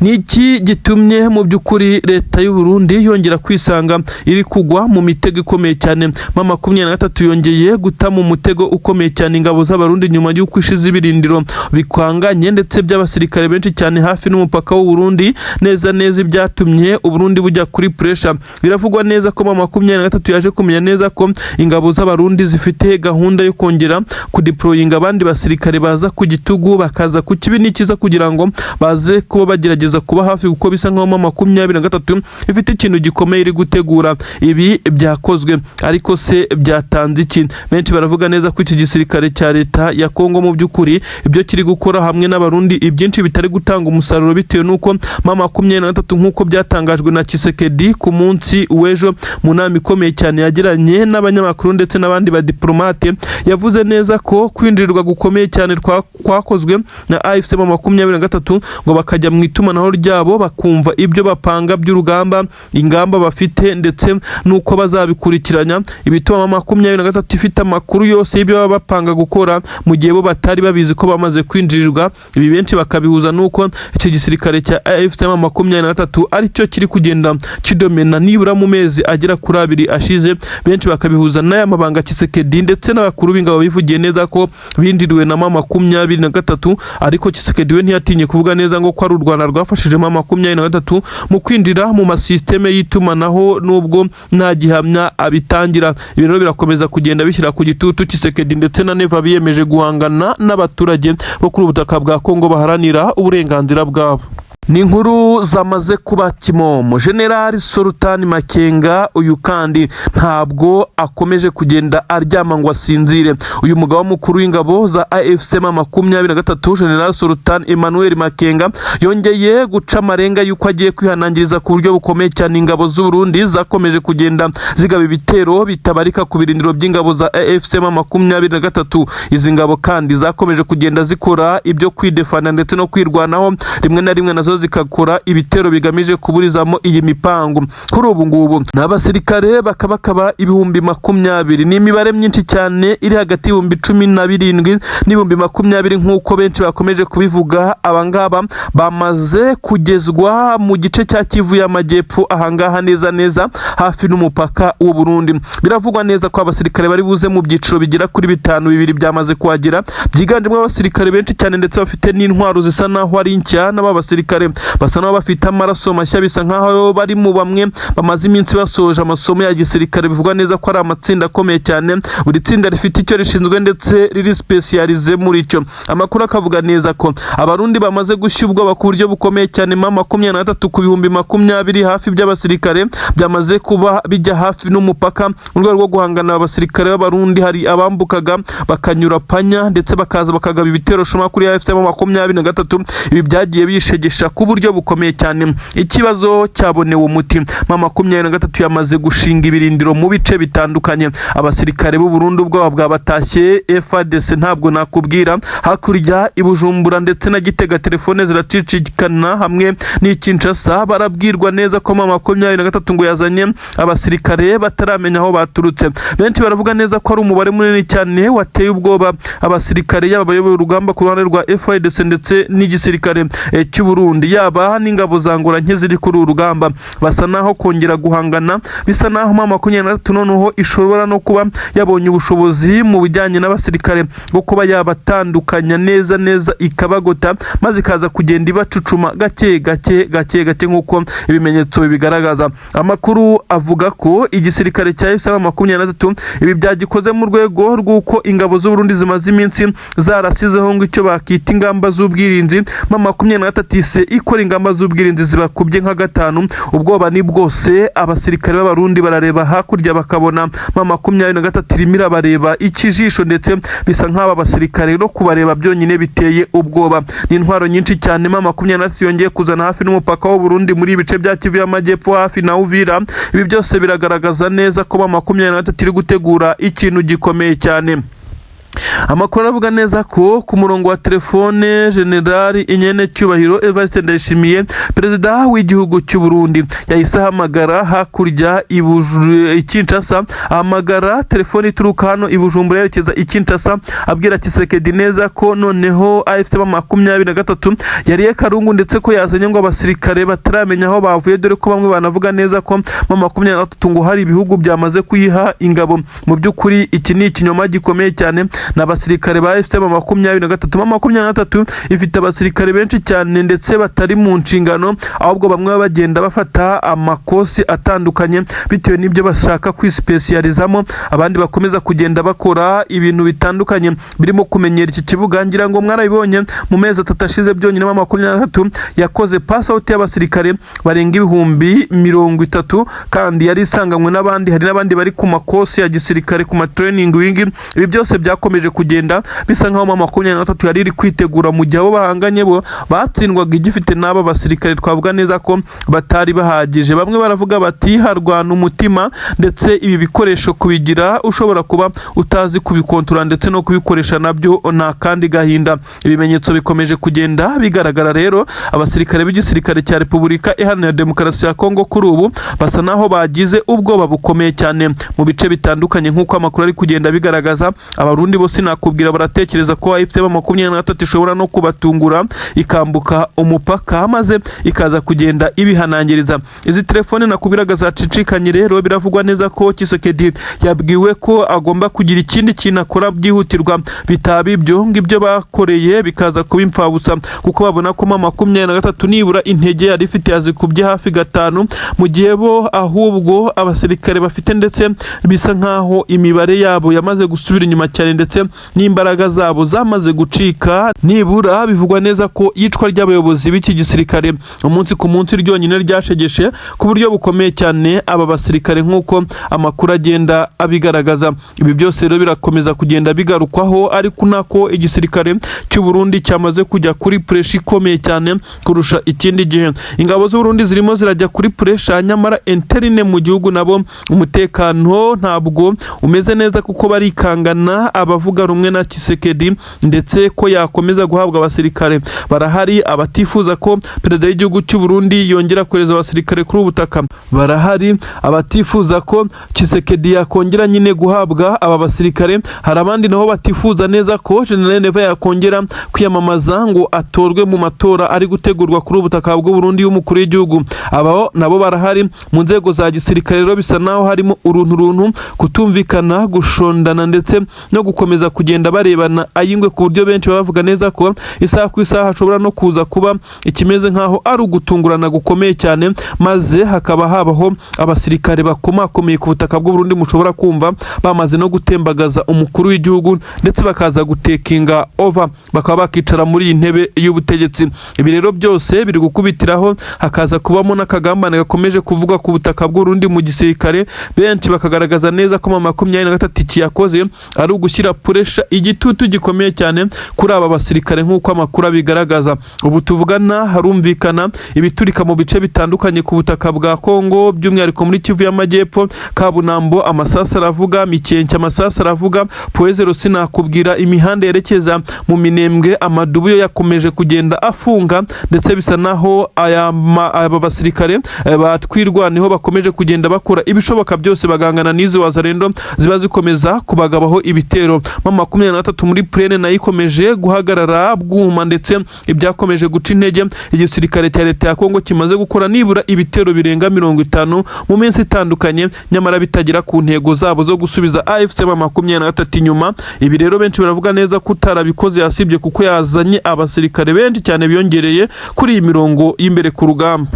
Ni iki gitumye mu by'ukuri leta y'u Burundi yongera kwisanga iri kugwa mu mitego ikomeye cyane? M23 yongeye guta mu mutego ukomeye cyane ingabo z'Abarundi nyuma y'uko ishize ibirindiro bikanganye ndetse by'abasirikare benshi cyane hafi n'umupaka w'u Burundi neza neza, ibyatumye Uburundi bujya kuri pressure. Biravugwa neza ko M23 yaje kumenya neza ko ingabo z'Abarundi zifite gahunda yo kongera kudeployinga abandi basirikare baza ku gitugu, bakaza ku kibi n'ikiza, kugira ngo baze kuba bagerageza kuba hafi, kuko bisa nkaho M23 ifite ikintu gikomeye iri gutegura. Ibi byakozwe, ariko se byatanze iki? Benshi baravuga neza ko iki gisirikare cya leta ya Kongo mu by'ukuri ibyo kiri gukora hamwe n'Abarundi ibyinshi bitari gutanga umusaruro, bitewe n'uko M23, nk'uko byatangajwe na Tshisekedi ku munsi w'ejo mu nama ikomeye cyane yagiranye n'abanyamakuru ndetse n'abandi badiplomate, yavuze neza ko kwinjirirwa gukomeye cyane kwakozwe na AFC M23, ngo bakajya mu itumanaho ryabo, bakumva ibyo bapanga by'urugamba, ingamba bafite ndetse n'uko bazabikurikiranya, ibituma M23 ifite amakuru yose y'ibyo baba bapanga gukora mu gihe bo batari babizi ko bamaze kwinjirirwa. Ibi benshi bakabihuza n'uko icyo gisirikare cya AFC M23 aricyo kiri kugenda kidomena nibura mu mezi agera kuri 2 ashize. Benshi bakabihuza n'aya mabanga Tshisekedi ndetse n'abakuru b'ingabo bivugiye neza ko binjiriwe na M23, ariko Tshisekedi we ntiyatinye kuvuga neza ngo ko ari u Rwanda rwafashije M23 mu kwinjira mu masisiteme y'itumanaho, nubwo nta gihamya abitangira. Ibi rero birakomeza kugenda bishyira ku gitutu Tshisekedi ndetse na Neva biyemeje guhangana n'abaturage bo kuri ubutaka bwa Kongo baharanira uburenganzira bwabo. Ni inkuru zamaze kuba kimomo. Generali Sultani Makenga uyu kandi ntabwo akomeje kugenda aryama ngo asinzire. Uyu mugaba mukuru w'ingabo za AFC M23, General Sultan Emmanuel Makenga, yongeye guca amarenga y'uko agiye kwihanangiriza ku buryo bukomeye cyane ingabo z'u Burundi zakomeje kugenda zigaba ibitero bitabarika ku birindiro by'ingabo za AFC M23. Izi ngabo kandi zakomeje kugenda zikora ibyo kwidefana ndetse no kwirwanaho, rimwe na rimwe nazo zikakora ibitero bigamije kuburizamo iyi mipango. Kuri ubu ngubu ni abasirikare bakabakaba 20,000. Ni imibare myinshi cyane iri hagati y'17,000 n'20,000 nk'uko benshi bakomeje kubivuga. Abangaba bamaze kugezwa mu gice cya Kivu y'Amajyepfo, ahangaha neza neza hafi n'umupaka w'u Burundi. Biravugwa neza ko abasirikare bari buze mu byiciro bigera kuri bitanu, bibiri byamaze kuhagera, byiganjemo abasirikare benshi cyane ndetse bafite n'intwaro zisa naho ari nshya n'aba basirikare. basirikare basa n'aho bafite amaraso mashya, bisa nk'aho bari mu bamwe bamaze iminsi basoje amasomo ya gisirikare. Bivugwa neza ko ari amatsinda akomeye cyane, buri tsinda rifite icyo rishinzwe ndetse riri spécialisé muri cyo. Amakuru akavuga neza ko Abarundi bamaze gushya ubwoba ku buryo bukomeye cyane. M23 ku 20,000 hafi by'abasirikare byamaze kuba bijya hafi n'umupaka mu rwego rwo guhangana. Abasirikare b'Abarundi hari abambukaga bakanyura Panya ndetse bakaza bakagaba ibitero shuma kuri AFC M23. Ibi byagiye bishegesha ku buryo bukomeye cyane. Ikibazo cyabonewe umuti, M23 yamaze gushinga ibirindiro mu bice bitandukanye. Abasirikare b'u Burundi ubwoba bwabatashye. FARDC ntabwo nakubwira, hakurya i Bujumbura ndetse na Gitega telefone ziracicikana hamwe n'i Kinshasa, barabwirwa neza ko M23 ngo yazanye abasirikare bataramenya aho baturutse. Benshi baravuga neza ko ari umubare munini cyane wateye ubwoba abasirikare, yaba abayoboye urugamba ku ruhande rwa FARDC ndetse n'igisirikare cy'u Burundi, yaba n'ingabo za Angola nke ziri kuri uru rugamba. Basa naho kongera guhangana bisa naho M23 noneho ishobora no kuba yabonye ubushobozi mu bijyanye n'abasirikare bwo kuba yabatandukanya neza neza, ikabagota maze ikaza kugenda ibacucuma gake gake gake gake nk'uko ibimenyetso bibigaragaza. Amakuru avuga ko igisirikare cya AFC M23 ibi byagikoze mu rwego rw'uko ingabo z'u Burundi zimaze iminsi zarasizeho ngo icyo bakita ingamba z'ubwirinzi. M23 ise ikora ingamba z'ubwirinzi zibakubye nka gatanu. Ubwoba ni bwose, abasirikare b'Abarundi barareba hakurya bakabona M23 irimo irabareba ikijisho, ndetse bisa nk'aba basirikare no kubareba byonyine biteye ubwoba. Ni intwaro nyinshi cyane M23 yongeye kuzana hafi n'umupaka w'u Burundi muri ibice bya Kivu y'Amajyepfo hafi na Uvira. Ibi byose biragaragaza neza ko M23 iri gutegura ikintu gikomeye cyane. Amakuru avuga neza ko ku murongo wa telefone Generali Inyene Cyubahiro Evariste Ndayishimiye, perezida w'igihugu cy'u Burundi, yahise ahamagara hakurya i Kinshasa, ahamagara telefone ituruka hano i Bujumbura yerekeza i Kinshasa, abwira Tshisekedi neza ko noneho AFC M23 yariye karungu, ndetse ko yazanye ngo abasirikare bataramenya aho bavuye, dore ko bamwe banavuga neza ko M23 ngo hari ibihugu byamaze kuyiha ingabo. Mu by'ukuri iki ni ikinyoma gikomeye cyane. Ni abasirikare ba AFC M23. M23 ifite abasirikare benshi cyane ndetse batari mu nshingano, ahubwo bamwe baba bagenda bafata amakosi atandukanye bitewe n'ibyo bashaka kwisipesiyalizamo, abandi bakomeza kugenda bakora ibintu bitandukanye birimo kumenyera iki kibuga. Ngira ngo mwarabibonye, mu mezi 3 ashize byonyine M23 yakoze pass out y'abasirikare barenga 30,000, kandi yari isanganywe n'abandi. Hari n'abandi bari ku makosi ya gisirikare, ku ma training wing. Ibi byose byakomeje kugenda bisa nkaho M23 yari iri kwitegura, mu gihe abo bahanganye bo batsindwaga igifite n'aba basirikare twavuga neza ko batari bahagije. Bamwe baravuga bati harwana umutima, ndetse ibi bikoresho kubigira ushobora kuba utazi kubikontora ndetse no kubikoresha nabyo ni akandi gahinda. Ibimenyetso bikomeje kugenda bigaragara rero, abasirikare b'igisirikare cya Repubulika Iharanira Demokarasi ya Kongo kuri ubu basa naho bagize ubwoba bukomeye cyane mu bice bitandukanye, nk'uko amakuru ari kugenda bigaragaza. Abarundi bo sinakubwira, baratekereza ko AFC M23 ishobora no kubatungura ikambuka umupaka maze ikaza kugenda ibihanangiriza. Izi telefone nakubwiraga zacicikanye rero, biravugwa neza ko Tshisekedi yabwiwe ko agomba kugira ikindi kintu akora byihutirwa, bitaba ibyo ngibyo bakoreye bikaza kuba imfabusa, kuko babona ko M23 nibura intege yari ifite yazikubye hafi gatanu, mu gihe bo ahubwo abasirikare bafite ndetse bisa nkaho imibare yabo yamaze gusubira inyuma cyane, ndetse n'imbaraga zabo zamaze gucika. Nibura bivugwa neza ko iyicwa ry'abayobozi b'iki gisirikare umunsi ku munsi ryonyine ryashegeshe ku buryo bukomeye cyane aba basirikare, nk'uko amakuru agenda abigaragaza. Ibi byose rero birakomeza kugenda bigarukwaho, ariko nako igisirikare cy'u Burundi cyamaze kujya kuri pressure ikomeye cyane kurusha ikindi gihe. Ingabo z'u Burundi zirimo zirajya kuri pressure, nyamara interne mu gihugu nabo umutekano ntabwo umeze neza, kuko barikangana abavuga rumwe na Tshisekedi ndetse ko yakomeza guhabwa abasirikare. Barahari abatifuza ko perezida w'igihugu cy'u Burundi yongera kohereza abasirikare kuri ubu butaka, barahari abatifuza ko Tshisekedi yakongera nyine guhabwa aba basirikare, hari abandi nabo batifuza neza ko General Neva yakongera kwiyamamaza ngo atorwe mu matora ari gutegurwa kuri ubu butaka bw'u Burundi y'umukuru w'igihugu. Abo nabo barahari mu nzego za gisirikare. Rero bisa naho harimo uruntu runtu, kutumvikana, gushondana ndetse no gukomeza. bakomeza kugenda barebana ay'ingwe, ku buryo benshi baba bavuga neza ko isaha ku isaha hashobora no kuza kuba ikimeze nk'aho ari ugutungurana gukomeye cyane, maze hakaba habaho abasirikare bakomakomeye ku butaka bw'u Burundi mushobora kumva bamaze no gutembagaza umukuru w'igihugu, ndetse bakaza gutakinga over, bakaba bakicara muri iyi ntebe y'ubutegetsi. Ibi rero byose biri gukubitiraho hakaza kubamo n'akagambane gakomeje kuvugwa ku butaka bw'u Burundi mu gisirikare. Benshi bakagaragaza neza ko M23 iki yakoze ari ugushyira pressure, igitutu gikomeye cyane kuri aba basirikare, nk'uko amakuru abigaragaza. Ubu tuvugana harumvikana ibiturika mu bice bitandukanye ku butaka bwa Kongo, by'umwihariko muri Kivu y'Amajyepfo. Kabunambo amasasu aravuga, Mikenke amasasu aravuga, Point Zéro sinakubwira, imihanda yerekeza mu Minembwe amadubu yo yakomeje kugenda afunga, ndetse bisa naho aba basirikare batwirwaneho bakomeje kugenda bakora ibishoboka byose bagangana n'izi Wazalendo ziba zikomeza kubagabaho ibitero. M23 muri plaine nayo ikomeje guhagarara bwuma, ndetse ibyakomeje guca intege igisirikare cya leta ya Kongo kimaze gukora nibura ibitero birenga 50 mu minsi itandukanye, nyamara bitagera ku ntego zabo zo gusubiza AFC M23 inyuma. Ibi rero benshi baravuga neza ko utarabikoze yasibye, kuko yazanye abasirikare benshi cyane biyongereye kuri iyi mirongo y'imbere ku rugamba.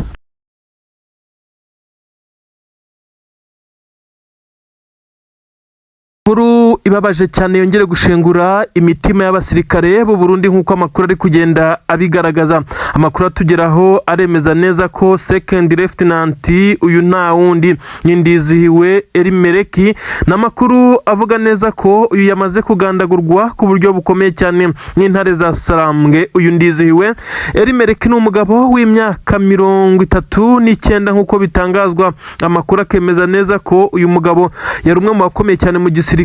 Inkuru ibabaje cyane yongere gushengura imitima y'abasirikare b'u Burundi, nk'uko amakuru ari kugenda abigaragaza. Amakuru atugeraho aremeza neza ko second lieutenant, uyu nta wundi ni Ndizihiwe Erimereki, ni amakuru avuga neza ko uyu yamaze kugandagurwa ku buryo bukomeye cyane n'intare za Sarambwe. Uyu Ndizihiwe Erimereki ni umugabo w'imyaka 39 nk'uko bitangazwa. Amakuru akemeza neza ko uyu mugabo yari umwe mu bakomeye cyane mu gisirikare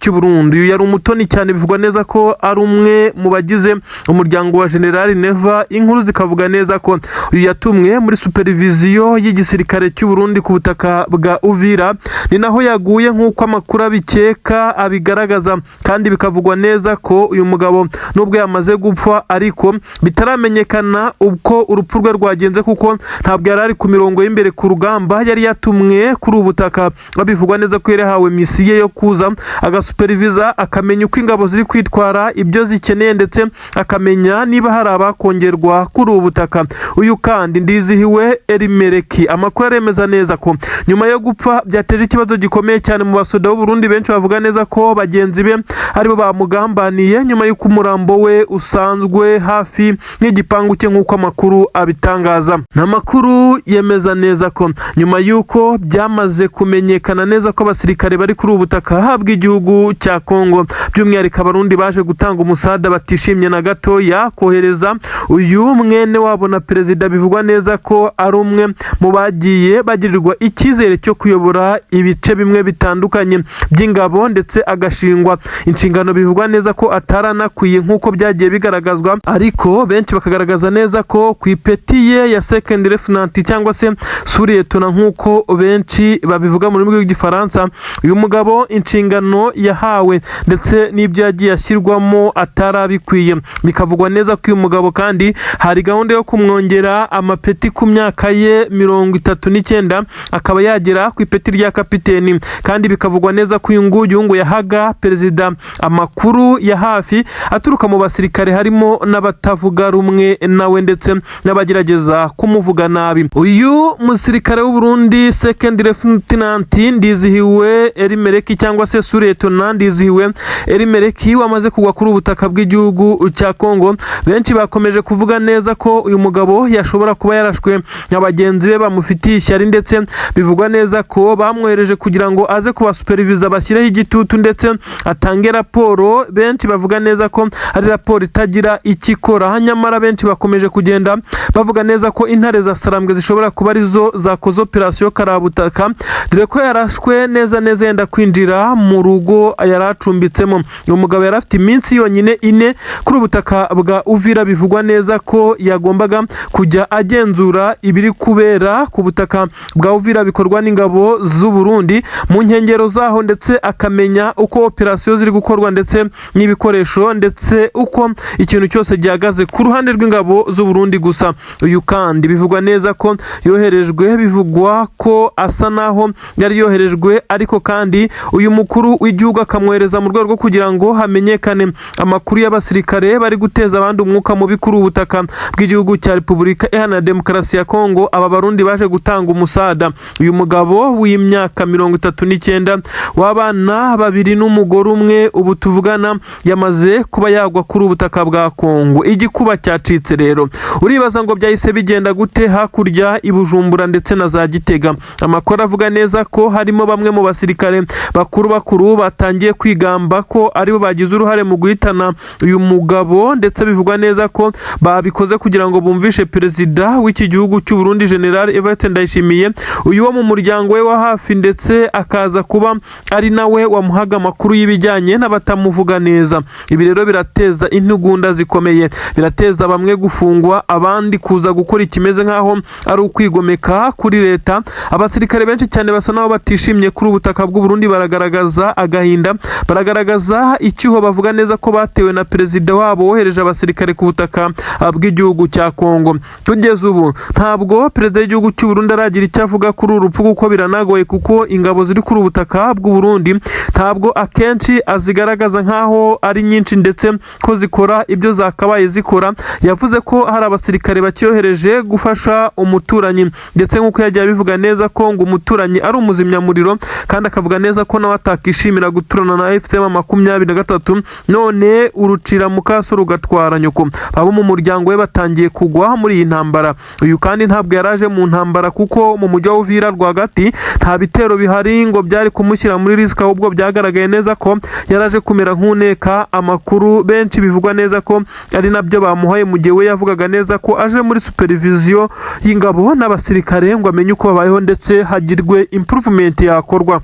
cy'u Burundi. Uyu yari umutoni cyane, bivugwa neza ko ari umwe mu bagize umuryango wa General Neva. Inkuru zikavuga neza ko uyu yatumwe muri supervision y'igisirikare cy'u Burundi ku butaka bwa Uvira, ni naho yaguye nk'uko amakuru abikeka abigaragaza. Kandi bikavugwa neza ko uyu mugabo nubwo yamaze gupfa, ariko bitaramenyekana uko urupfu rwe rwagenze, kuko ntabwo yari ari ku mirongo y'imbere ku rugamba. Yari yatumwe kuri ubu butaka, bivugwa neza ko yari yahawe mission yo kuza agasupervisa, akamenya uko ingabo ziri kwitwara, ibyo zikeneye, ndetse akamenya niba hari abakongerwa kuri ubu butaka. Uyu kandi Ndizihiwe Erimereki, amakuru aremeza neza ko nyuma yo gupfa byateje ikibazo gikomeye cyane mu basoda b'u Burundi. Benshi bavuga neza ko bagenzi be aribo bamugambaniye nyuma y'uko umurambo we usanzwe hafi n'igipangu cye, nk'uko amakuru abitangaza. Ni amakuru yemeza neza ko nyuma y'uko byamaze kumenyekana neza ko abasirikare bari kuri ubu butaka habwa igihugu cya Kongo, by'umwihariko Abarundi baje gutanga umusada, batishimye na gatoya kohereza uyu mwene wabo na perezida, bivugwa neza ko ari umwe mu bagiye bagirirwa icyizere cyo kuyobora ibice bimwe bitandukanye by'ingabo, ndetse agashingwa inshingano bivugwa neza ko ataranakwiye nk'uko byagiye bigaragazwa. Ariko benshi bakagaragaza neza ko ku ipeti ye ya second lieutenant cyangwa se sous-lieutenant, nk'uko benshi babivuga mu rurimi rw'Igifaransa, uyu mugabo inshingano yahawe ndetse n'ibyo yagiye ashyirwamo atarabikwiye. Bikavugwa neza ko uyu mugabo kandi hari gahunda yo kumwongera amapeti ku myaka ye 39, akaba yagera ku ipeti rya kapiteni. Kandi bikavugwa neza ko uyu nguyu ngo yahaga perezida amakuru ya hafi aturuka mu basirikare, harimo n'abatavuga rumwe nawe ndetse n'abagerageza kumuvuga nabi. Uyu musirikare w'u Burundi, second lieutenant Ndizihiwe Erimereki cyangwa se sous-lieutenant Ndizihiwe Erimereki, wamaze kugwa kuri ubutaka bw'igihugu cya Kongo, benshi bakomeje kuvuga neza ko uyu mugabo yashobora kuba yarashwe na bagenzi be bamufitiye ishyari, ndetse bivugwa neza ko bamwohereje kugira ngo aze kubasupervisa, bashyireho igitutu ndetse atange raporo. Benshi bavuga neza ko ari raporo itagira icyo ikora. Nyamara benshi bakomeje kugenda bavuga neza ko intare za Sarambwe zishobora kuba arizo zakoze operasiyo karabutaka, dore ko yarashwe neza neza yenda kwinjira mu rugo yari acumbitsemo. Uyu mugabo yari afite iminsi yonyine 4 kuri ubutaka bwa Uvira. Bivugwa neza ko yagombaga kujya agenzura ibiri kubera ku butaka bwa Uvira bikorwa n'ingabo z'u Burundi mu nkengero zaho, ndetse akamenya uko operasiyo ziri gukorwa ndetse n'ibikoresho, ndetse uko ikintu cyose gihagaze ku ruhande rw'ingabo z'u Burundi. Gusa uyu kandi bivugwa neza ko yoherejwe, bivugwa ko asa naho yari yoherejwe, ariko kandi uyu mukuru w'igihugu w'igihugu akamwohereza mu rwego rwo kugira ngo hamenyekane amakuru y'abasirikare bari guteza abandi umwuka mubi kuri ubu butaka bw'igihugu cya Repubulika Iharanira Demokarasi ya Kongo. Aba Barundi baje gutanga umusada. Uyu mugabo w'imyaka 39 w'abana babiri n'umugore umwe, ubu tuvugana yamaze kuba yagwa kuri ubu butaka bwa Kongo. Igikuba cyacitse. Rero uribaza ngo byahise bigenda gute hakurya i Bujumbura ndetse na za Gitega? Amakuru avuga neza ko harimo bamwe mu basirikare bakuru bakuru batangiye kwigamba ko aribo bagize uruhare mu guhitana uyu mugabo, ndetse bivugwa neza ko babikoze kugira ngo bumvishe perezida w'iki gihugu cy'u Burundi, General Evariste Ndayishimiye, uyu wo mu muryango we wa hafi, ndetse akaza kuba ari nawe wamuhaga amakuru y'ibijyanye n'abatamuvuga neza. Ibi rero birateza intugunda zikomeye, birateza bamwe gufungwa, abandi kuza gukora ikimeze nk'aho ari ukwigomeka kuri leta. Abasirikare benshi cyane basa n'aho batishimye kuri ubutaka bw'u Burundi, baragaragaza agahinda, baragaragaza icyuho, bavuga neza ko batewe na perezida wabo wohereje abasirikare ku butaka bw'igihugu cya Kongo. Tugeze ubu ntabwo perezida w'igihugu cy'u Burundi aragira icyo avuga kuri uru rupfu, kuko biranagoye, kuko ingabo ziri kuri ubu butaka bw'u Burundi ntabwo akenshi azigaragaza nk'aho ari nyinshi ndetse ko zikora ibyo zakabaye zikora. Yavuze ko hari abasirikare bacyohereje gufasha umuturanyi, ndetse nk'uko yagiye abivuga neza ko ngo umuturanyi ari umuzimyamuriro, kandi akavuga neza ko nawe atakishimira guturana na AFC M23. None urucira mukaso rugatwara nyoko. Abo mu muryango we batangiye kugwa muri iyi ntambara. Uyu kandi ntabwo yaraje mu ntambara, kuko mu mujyi wa Uvira rwagati nta bitero bihari ngo byari kumushyira muri risk, ahubwo byagaragaye neza ko yaraje kumera nk'uneka amakuru. Benshi bivugwa neza ko ari nabyo bamuhaye, mu gihe we yavugaga neza ko aje muri supervision y'ingabo n'abasirikare ngo amenye uko babayeho ndetse hagirwe improvement yakorwa.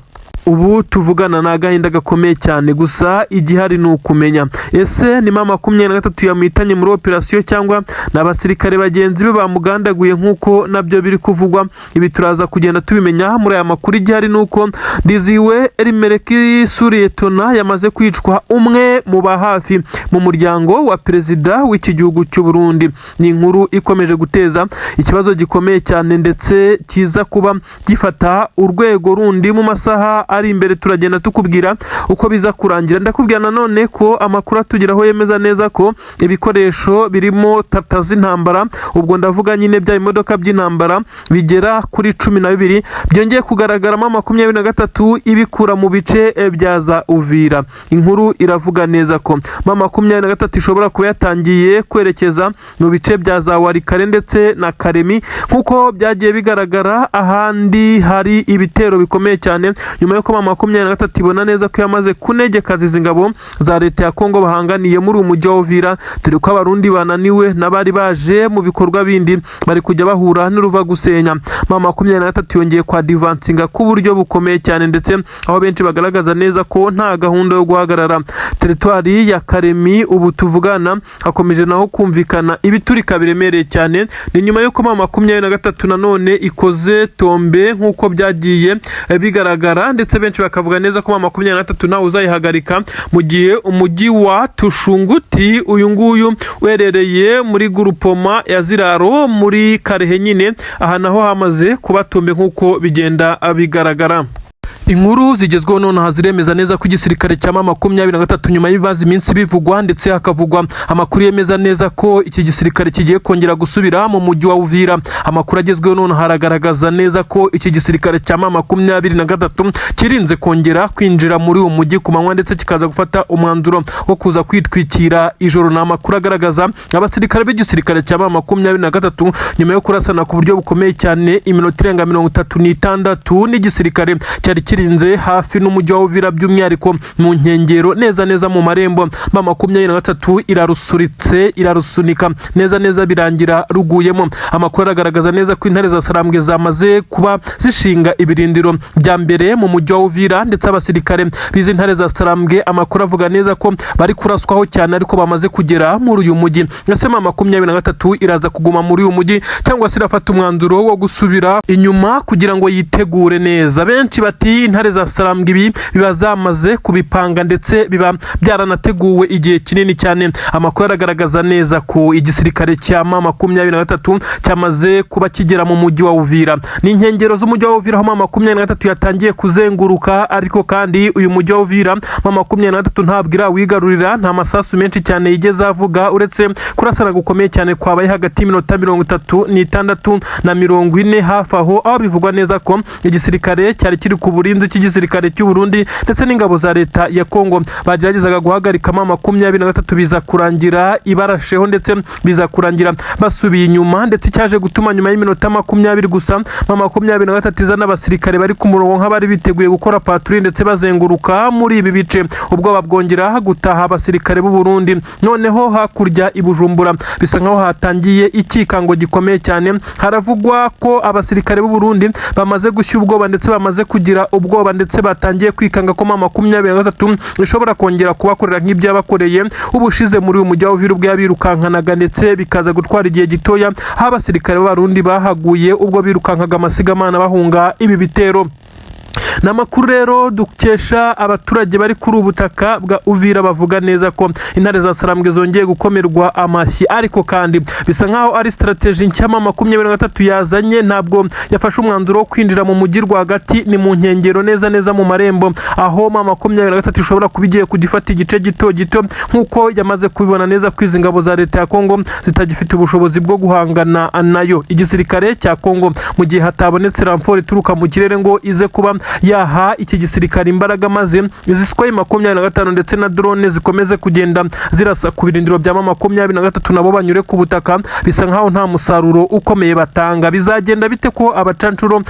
Ubu tuvugana ni agahinda gakomeye cyane. Gusa igihari ni ukumenya: ese ni M23 yamuhitanye muri operasiyo, cyangwa ni abasirikare bagenzi be bamugandaguye nk'uko nabyo biri kuvugwa? Ibi turaza kugenda tubimenya muri aya makuru. Igihari ni uko Ndiziwe Erimereki Suriyetona yamaze kwicwa, umwe mu ba hafi mu muryango wa perezida w'iki gihugu cy'u Burundi. Ni inkuru ikomeje guteza ikibazo gikomeye cyane, ndetse kiza kuba gifata urwego rundi mu masaha ari imbere. Turagenda tukubwira uko biza kurangira. Ndakubwira nanone ko amakuru atugeraho yemeza neza ko ibikoresho birimo tata z'intambara, ubwo ndavuga nyine bya imodoka by'intambara bigera kuri 12, byongeye kugaragaramo 23 ibikura mu bice bya za Uvira. Inkuru iravuga neza ko M23 ishobora kuba yatangiye kwerekeza mu bice bya za Walikale ndetse na Kalemi, nk'uko byagiye bigaragara ahandi hari ibitero bikomeye cyane, nyuma y'uko M23 ibona neza ko yamaze kunegekaza izi ngabo za leta ya Kongo bahanganiye muri uyu mujyi wa Uvira, dore ko Abarundi bananiwe n'abari baje mu bikorwa bindi bari kujya bahura n'uruva gusenya. M23 yongeye kwa advancinga ku buryo bukomeye cyane, ndetse aho benshi bagaragaza neza ko nta gahunda yo guhagarara. Teritwari ya Kalemi ubu tuvugana hakomeje naho kumvikana ibiturika biremereye cyane. Ni nyuma y'uko M23 nanone ikoze tombe nk'uko byagiye bigaragara, ndetse benshi bakavuga neza ko M23 ntawe uzayihagarika, mu gihe umujyi wa Tushunguti, uyu nguyu uherereye muri gurupoma ya Ziraro muri Kalehe nyine, aha naho hamaze kuba tombe nk'uko bigenda bigaragara. Inkuru zigezweho nonaha ziremeza neza ko igisirikare cya M23, nyuma y'ibibazo iminsi bivugwa ndetse hakavugwa amakuru yemeza neza ko iki gisirikare kigiye kongera gusubira mu mujyi wa Uvira, amakuru agezweho nonaha haragaragaza neza ko iki gisirikare cya M23 kirinze kongera kwinjira muri uwo mujyi ku manywa, ndetse kikaza gufata umwanzuro wo kuza kwitwikira ijoro. Ni amakuru agaragaza abasirikare b'igisirikare cya M23 nyuma yo kurasana ku buryo bukomeye cyane iminota irenga 36 n'igisirikare cyari kirinze hafi n'umujyi wa Uvira, by'umwihariko mu nkengero, neza neza mu marembo. M23 irarusuritse, irarusunika neza neza, birangira ruguyemo. Amakuru aragaragaza neza ko intare za Sarambwe zamaze kuba zishinga ibirindiro bya mbere mu mujyi wa Uvira, ndetse abasirikare b'izi ntare za Sarambwe, amakuru avuga neza ko bari kuraswaho cyane, ariko bamaze kugera muri uyu mujyi. Ese M23 iraza kuguma muri uyu mujyi, cyangwa se irafata umwanzuro wo gusubira inyuma kugira ngo yitegure neza? Benshi bati by'ukuri intare za Sarambwe ibi biba zamaze kubipanga, ndetse biba byaranateguwe igihe kinini cyane. Amakuru aragaragaza neza ko igisirikare cya M23 cyamaze kuba kigera mu mujyi wa Uvira. Ni inkengero z'umujyi wa Uvira aho M23 yatangiye kuzenguruka, ariko kandi uyu mujyi wa Uvira M23 ntabwo irawigarurira. Nta masasu menshi cyane yigeze avuga, uretse kurasana gukomeye cyane kwabaye hagati y'iminota 36 na 40 hafi aho, aho bivugwa neza ko igisirikare cyari kiri ku burinzi cy'igisirikare cy'u Burundi ndetse n'ingabo za leta ya Kongo bageragezaga guhagarika M23, biza kurangira ibarasheho, ndetse biza kurangira basubiye inyuma. Ndetse cyaje gutuma nyuma y'iminota 20 gusa M23 izana abasirikare bari ku murongo nk'abari biteguye gukora patrouille, ndetse bazenguruka muri ibi bice, ubwoba bwongera gutaha abasirikare b'u Burundi. Noneho hakurya i Bujumbura bisa nkaho hatangiye ikikango gikomeye cyane. Haravugwa ko abasirikare b'u Burundi bamaze gushya ubwoba, ndetse bamaze kugira ubwoba, ndetse batangiye kwikanga ko M23 ishobora kongera kubakorera nk'ibyo yabakoreye ubushize muri uyu mujyi wa Uvira, ubwo yabirukankanaga, ndetse bikaza gutwara igihe gitoya, aho abasirikare b'Abarundi bahaguye ubwo birukankaga amasigamana bahunga ibi bitero. Ni amakuru rero dukesha abaturage bari kuri ubu butaka bwa Uvira, bavuga neza ko intare za Sarambwe zongeye gukomerwa amashyi. Ariko kandi bisa nkaho ari strategy nshya M23 yazanye. Ntabwo yafashe umwanzuro wo kwinjira mu mujyi rwagati, ni mu nkengero neza neza mu marembo, aho M23 ishobora kuba igiye kujya ifata igice gito gito, nk'uko yamaze kubibona neza ko izi ngabo za leta ya Kongo zitagifite ubushobozi bwo guhangana nayo. Igisirikare cya Kongo, mu gihe hatabonetse renfort ituruka mu kirere ngo ize kuba yaha iki gisirikare imbaraga, maze izi Sukhoi 25 ndetse na drone zikomeze kugenda zirasa ku birindiro bya M23, nabo banyure ku butaka, bisa nkaho nta musaruro ukomeye batanga. Bizagenda bite ko abacancuro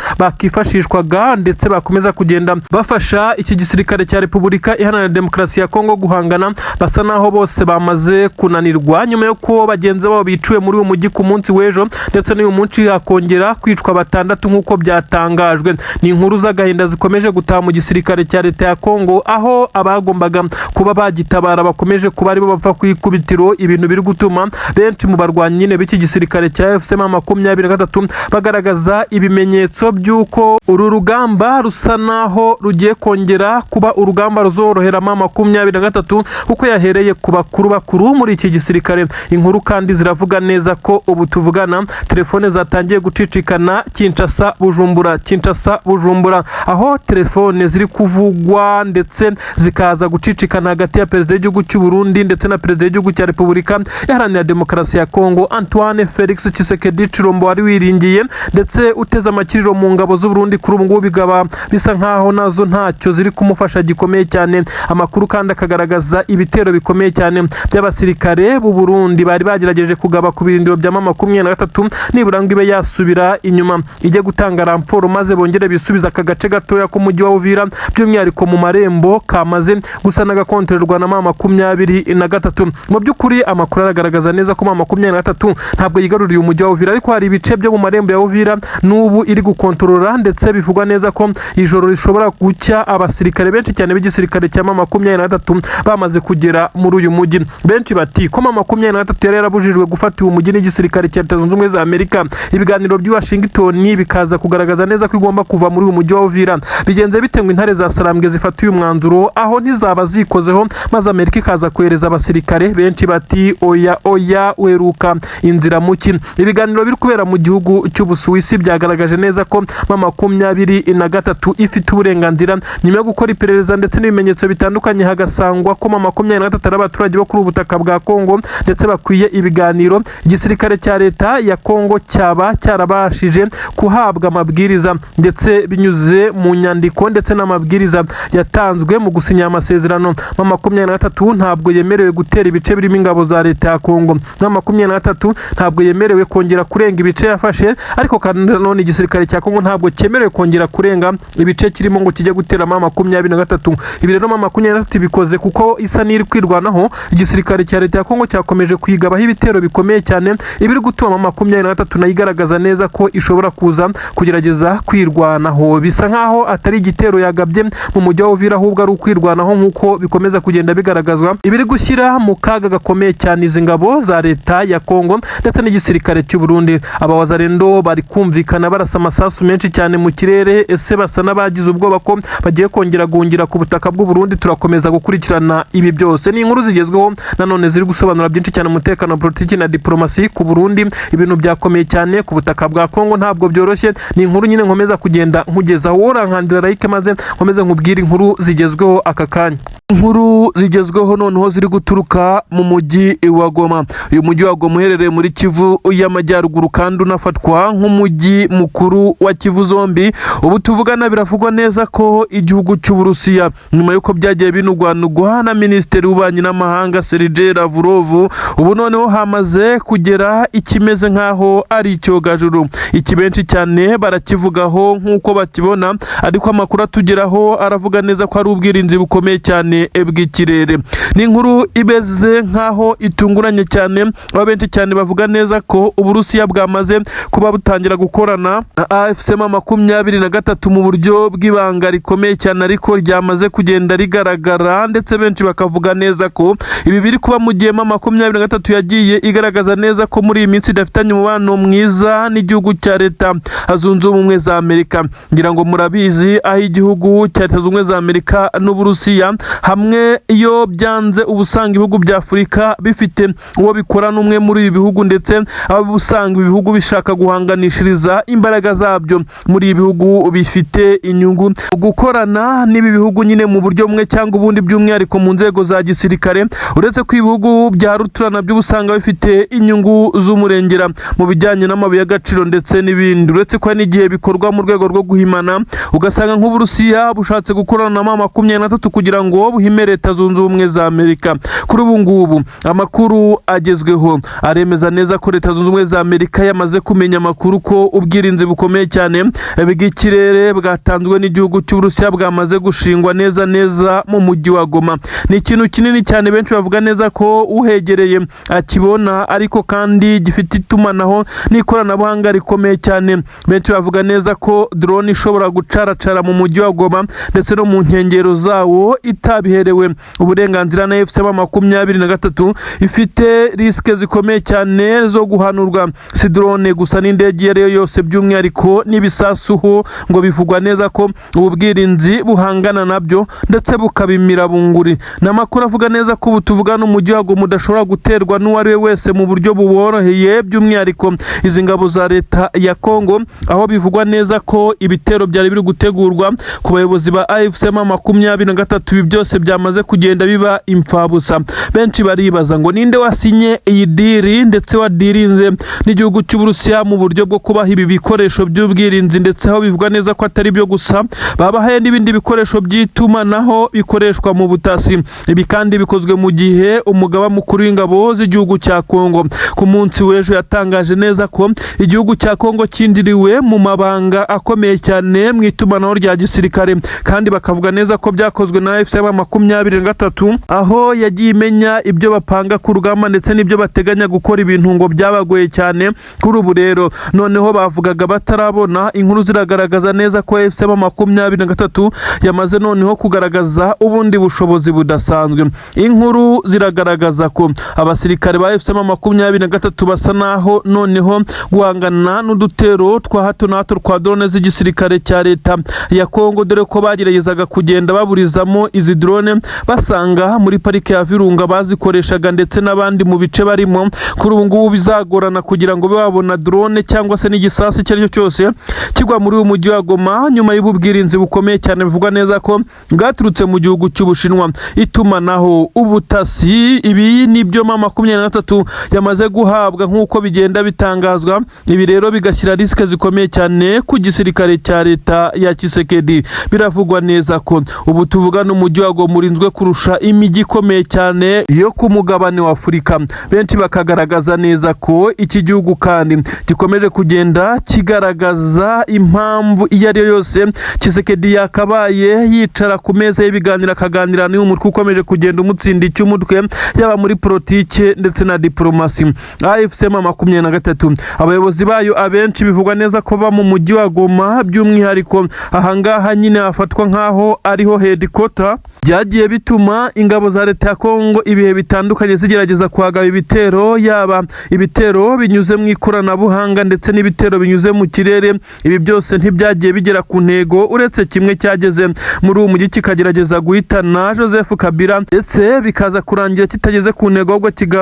bakifashishwaga ndetse bakomeza kugenda bafasha iki gisirikare cya Repubulika Iharanira Demokarasi ya Kongo guhangana, basa naho bose bamaze kunanirwa nyuma yo kuba bagenzi babo biciwe muri uyu mujyi ku munsi w'ejo, ndetse n'uyu munsi hakongera kwicwa batandatu nk'uko byatangajwe? Ni inkuru z'agahinda zikomeje gutaha mu gisirikare cya leta ya Kongo, aho abagombaga kuba bagitabara bakomeje kuba aribo bapfa ku ikubitiro, ibintu biri gutuma benshi mu barwanyi nyine b'iki gisirikare cya AFC M23 bagaragaza ibimenyetso by'uko uru rugamba rusa naho rugiye kongera kuba urugamba ruzorohera M23, kuko yahereye ku bakuru bakuru muri iki gisirikare. Inkuru kandi ziravuga neza ko ubu tuvugana telefone zatangiye gucicikana Kinshasa Bujumbura, Kinshasa Bujumbura, aho telefone ziri kuvugwa ndetse zikaza gucicikana hagati ya perezida w'igihugu cy'u Burundi ndetse na perezida w'igihugu cya Repubulika Iharanira Demokarasi ya Kongo, Antoine Felix Tshisekedi Tshilombo, wari wiringiye ndetse uteze amakiriro mu ngabo z'u Burundi. Kuri ubu ngubu bikaba bisa nkaho nazo ntacyo ziri kumufasha gikomeye cyane. Amakuru kandi akagaragaza ibitero bikomeye cyane by'abasirikare b'u Burundi bari bagerageje kugaba ku birindiro bya M23, nibura ngo ibe yasubira inyuma ijye gutanga renfort, maze bongere bisubize aka gace gatoya k'umujyi wa Uvira, by'umwihariko mu marembo kamaze gusa n'agakontorerwa na M23. Mu by'ukuri amakuru aragaragaza neza ko M23 ntabwo yigaruriye umujyi wa Uvira, ariko hari ibice byo mu marembo ya Uvira n'ubu iri gukontorora, ndetse bivugwa neza ko ijoro rishobora gucya abasirikare benshi cyane b'igisirikare cya M23 bamaze kugera muri uyu mujyi. Benshi bati ko M23 yari yarabujijwe gufata uyu mujyi n'igisirikare cya Leta Zunze Ubumwe za Amerika, ibiganiro by'i Washington bikaza kugaragaza neza ko igomba kuva muri uyu mujyi wa Uvira, bigenze bite ngo intare za Sarambwe zifata uyu mwanzuro? Aho ntizaba zikozeho maze Amerika ikaza kohereza abasirikare? Benshi bati oya oya, weruka inzira muki. Ibiganiro biri kubera mu gihugu cy'Ubusuwisi byagaragaje neza ko M23 ifite uburenganzira, nyuma yo gukora iperereza ndetse n'ibimenyetso bitandukanye, hagasangwa ko M23 ari abaturage bo kuri ubu butaka bwa Kongo ndetse bakwiye ibiganiro. Igisirikare cya leta ya Kongo cyaba cyarabashije kuhabwa amabwiriza, ndetse binyuze mu nyandiko ndetse n'amabwiriza yatanzwe mu gusinya amasezerano, M23 ntabwo yemerewe gutera ibice birimo ingabo za leta ya Kongo. M23 ntabwo yemerewe kongera kurenga ibice yafashe, ariko kandi nanone igisirikare cya Kongo ntabwo cyemerewe kongera kurenga ibice kirimo ngo kijye gutera M23. Ibi rero M23 bikoze kuko isa n'iri kwirwanaho. Igisirikare cya leta ya Kongo cyakomeje kuyigabaho ibitero bikomeye cyane, ibiri gutuma M23 nayo igaragaza neza ko ishobora kuza kugerageza kwirwanaho. Bisa nkaho ko atari igitero yagabye mu mujyi wa Uvira, ahubwo ari ukwirwanaho nk'uko bikomeza kugenda bigaragazwa, ibiri gushyira mu kaga gakomeye cyane izi ngabo za leta ya Kongo ndetse n'igisirikare cy'u Burundi. Aba Wazalendo bari kumvikana barasa amasasu menshi cyane mu kirere. Ese basa n'abagize ubwoba ko bagiye kongera guhungira ku butaka bw'u Burundi? Turakomeza gukurikirana ibi byose. Ni inkuru zigezweho nanone ziri gusobanura byinshi cyane umutekano, politiki na diplomasi ku Burundi. Ibintu byakomeye cyane ku butaka bwa Kongo, ntabwo byoroshye. Ni inkuru nyine nkomeza kugenda nkugezaho. Wowe urankandira like maze nkomeze nkubwire inkuru zigezweho aka kanya. Inkuru zigezweho noneho ziri guturuka mu mujyi wa Goma. Uyu mujyi wa Goma uherereye muri Kivu y'Amajyaruguru kandi unafatwa nk'umujyi mukuru wa Kivu zombi. Ubu tuvugana biravugwa neza ko igihugu cy'Uburusiya, nyuma y'uko byagiye binugwanugwa na Minisitiri w'Ububanyi n'Amahanga Sergei Lavrov, ubu noneho hamaze kugera ikimeze nk'aho ari icyogajuru. Iki benshi cyane barakivugaho nk'uko bakibona, ariko amakuru atugeraho aravuga neza ko ari ubwirinzi bukomeye cyane bw'ikirere. Ni inkuru imeze nk'aho itunguranye cyane, aho benshi cyane bavuga neza ko Uburusiya bwamaze kuba butangira gukorana na AFC M23 mu buryo bw'ibanga rikomeye cyane, ariko ryamaze kugenda rigaragara. Ndetse benshi bakavuga neza ko ibi biri kuba mu gihe M23 yagiye igaragaza neza ko muri iyi minsi idafitanye umubano mwiza n'igihugu cya Leta Zunze Ubumwe za Amerika. Ngira ngo murabizi aho igihugu cya Leta Zunze Ubumwe za Amerika n'Uburusiya hamwe iyo byanze, uba usanga ibihugu bya Afurika bifite uwo bikora n'umwe muri ibi bihugu, ndetse aho usanga ibi bihugu bishaka guhanganishiriza imbaraga zabyo muri ibi bihugu bifite inyungu gukorana n'ibi bihugu nyine mu buryo bumwe cyangwa ubundi, by'umwihariko mu nzego za gisirikare. Uretse ko ibihugu bya rutura nabyo usanga bifite inyungu z'umurengera mu bijyanye n'amabuye y'agaciro ndetse n'ibindi, uretse ko hari n'igihe bikorwa mu rwego rwo guhimana, ugasanga nk'Uburusiya bushatse gukorana na M23 kugira ngo buhime Leta Zunze Ubumwe za Amerika. Kuri ubu ngubu amakuru agezweho aremeza neza ko Leta Zunze Ubumwe za Amerika yamaze kumenya amakuru ko ubwirinzi bukomeye cyane bw'ikirere bwatanzwe n'igihugu cy'Uburusiya bwamaze gushingwa neza neza mu mujyi wa Goma. Ni ikintu kinini cyane, benshi bavuga neza ko uhegereye akibona, ariko kandi gifite itumanaho n'ikoranabuhanga rikomeye cyane. Benshi bavuga neza ko drone ishobora gucaracara mu mujyi wa Goma ndetse no mu nkengero zawo itabiherewe uburenganzira na AFC M23 ifite risque zikomeye cyane zo guhanurwa. Si drone gusa, n'indege iyo ari yo yose, by'umwihariko n'ibisasu ho ngo bivugwa neza ko ubu bwirinzi buhangana nabyo ndetse bukabimira bunguri. Ni amakuru avuga neza ko ubu tuvugana umujyi wa Goma udashobora guterwa n'uwo ari we wese mu buryo buboroheye, by'umwihariko izi ngabo za leta ya Kongo, aho bivugwa neza ko ibitero byari biri gutegurwa ku bayobozi ba AFC M23, ibi byose byamaze kugenda biba imfabusa. Benshi baribaza ngo ninde wasinye iyi deal ndetse wadirinze n'igihugu cy'Uburusiya mu buryo bwo kubaha ibi bikoresho by'ubwirinzi, ndetse aho bivugwa neza ko atari byo gusa, babahaye n'ibindi bikoresho by'itumanaho bikoreshwa mu butasi. Ibi kandi bikozwe mu gihe umugaba mukuru w'ingabo z'igihugu cya Kongo ku munsi w'ejo yatangaje neza ko igihugu cya Kongo cyinjiriwe mu mabanga akomeye cyane mu itumanaho rya gisirikare, kandi bakavuga neza ko byakozwe na AFC M23, aho yagiye imenya ibyo bapanga ku rugamba ndetse n'ibyo bateganya gukora. Ibintu ngo byabagoye cyane. Kuri ubu rero noneho bavugaga batarabona, inkuru ziragaragaza neza ko AFC M23 yamaze noneho kugaragaza ubundi bushobozi budasanzwe. Inkuru ziragaragaza ko abasirikare ba AFC M23 basa naho noneho guhangana n'udutero twa hato na hato twa drone z'igisirikare cya leta ya Kongo, dore ko bageragezaga kugenda baburizamo izi drone basanga muri parike ya Virunga bazikoreshaga ndetse n'abandi mu bice barimo. Kuri ubu ngubu bizagorana kugira ngo babe babona drone cyangwa se n'igisasu icyo ari cyo cyose kigwa muri uyu mujyi wa Goma, nyuma y'ubu bwirinzi bukomeye cyane bivugwa neza ko bwaturutse mu gihugu cy'Ubushinwa. Itumanaho, ubutasi, ibi nibyo M23 yamaze guhabwa nk'uko bigenda bitangazwa. Ibi rero bigashyira risque zikomeye cyane ku gisirikare cya leta ya Tshisekedi. Biravugwa neza ko ubu tuvugana umujyi wa Goma Murinzwe kurusha imijyi ikomeye cyane yo ku mugabane wa Afurika. Benshi bakagaragaza neza ko iki gihugu kandi gikomeje kugenda kigaragaza impamvu iyo ari yo yose Tshisekedi yakabaye yicara ku meza y'ibiganiro, akaganira n'uyu mutwe ukomeje kugenda umutsinda icy'umutwe, yaba muri politike ndetse na diplomasi. AFC M23, abayobozi bayo abenshi bivugwa neza ko baba mu mujyi wa Goma, by'umwihariko ahangaha nyine hafatwa nk'aho ariho headquarter. Byagiye bituma ingabo za leta ya Kongo ibihe bitandukanye zigerageza kuhagaba ibitero, yaba ibitero binyuze mu ikoranabuhanga ndetse n'ibitero binyuze mu kirere. Ibi byose ntibyagiye bigera ku ntego, uretse kimwe cyageze muri uwo mujyi kikagerageza guhitana Joseph Kabila, ndetse bikaza kurangira kitageze ku ntego, ahubwo kiga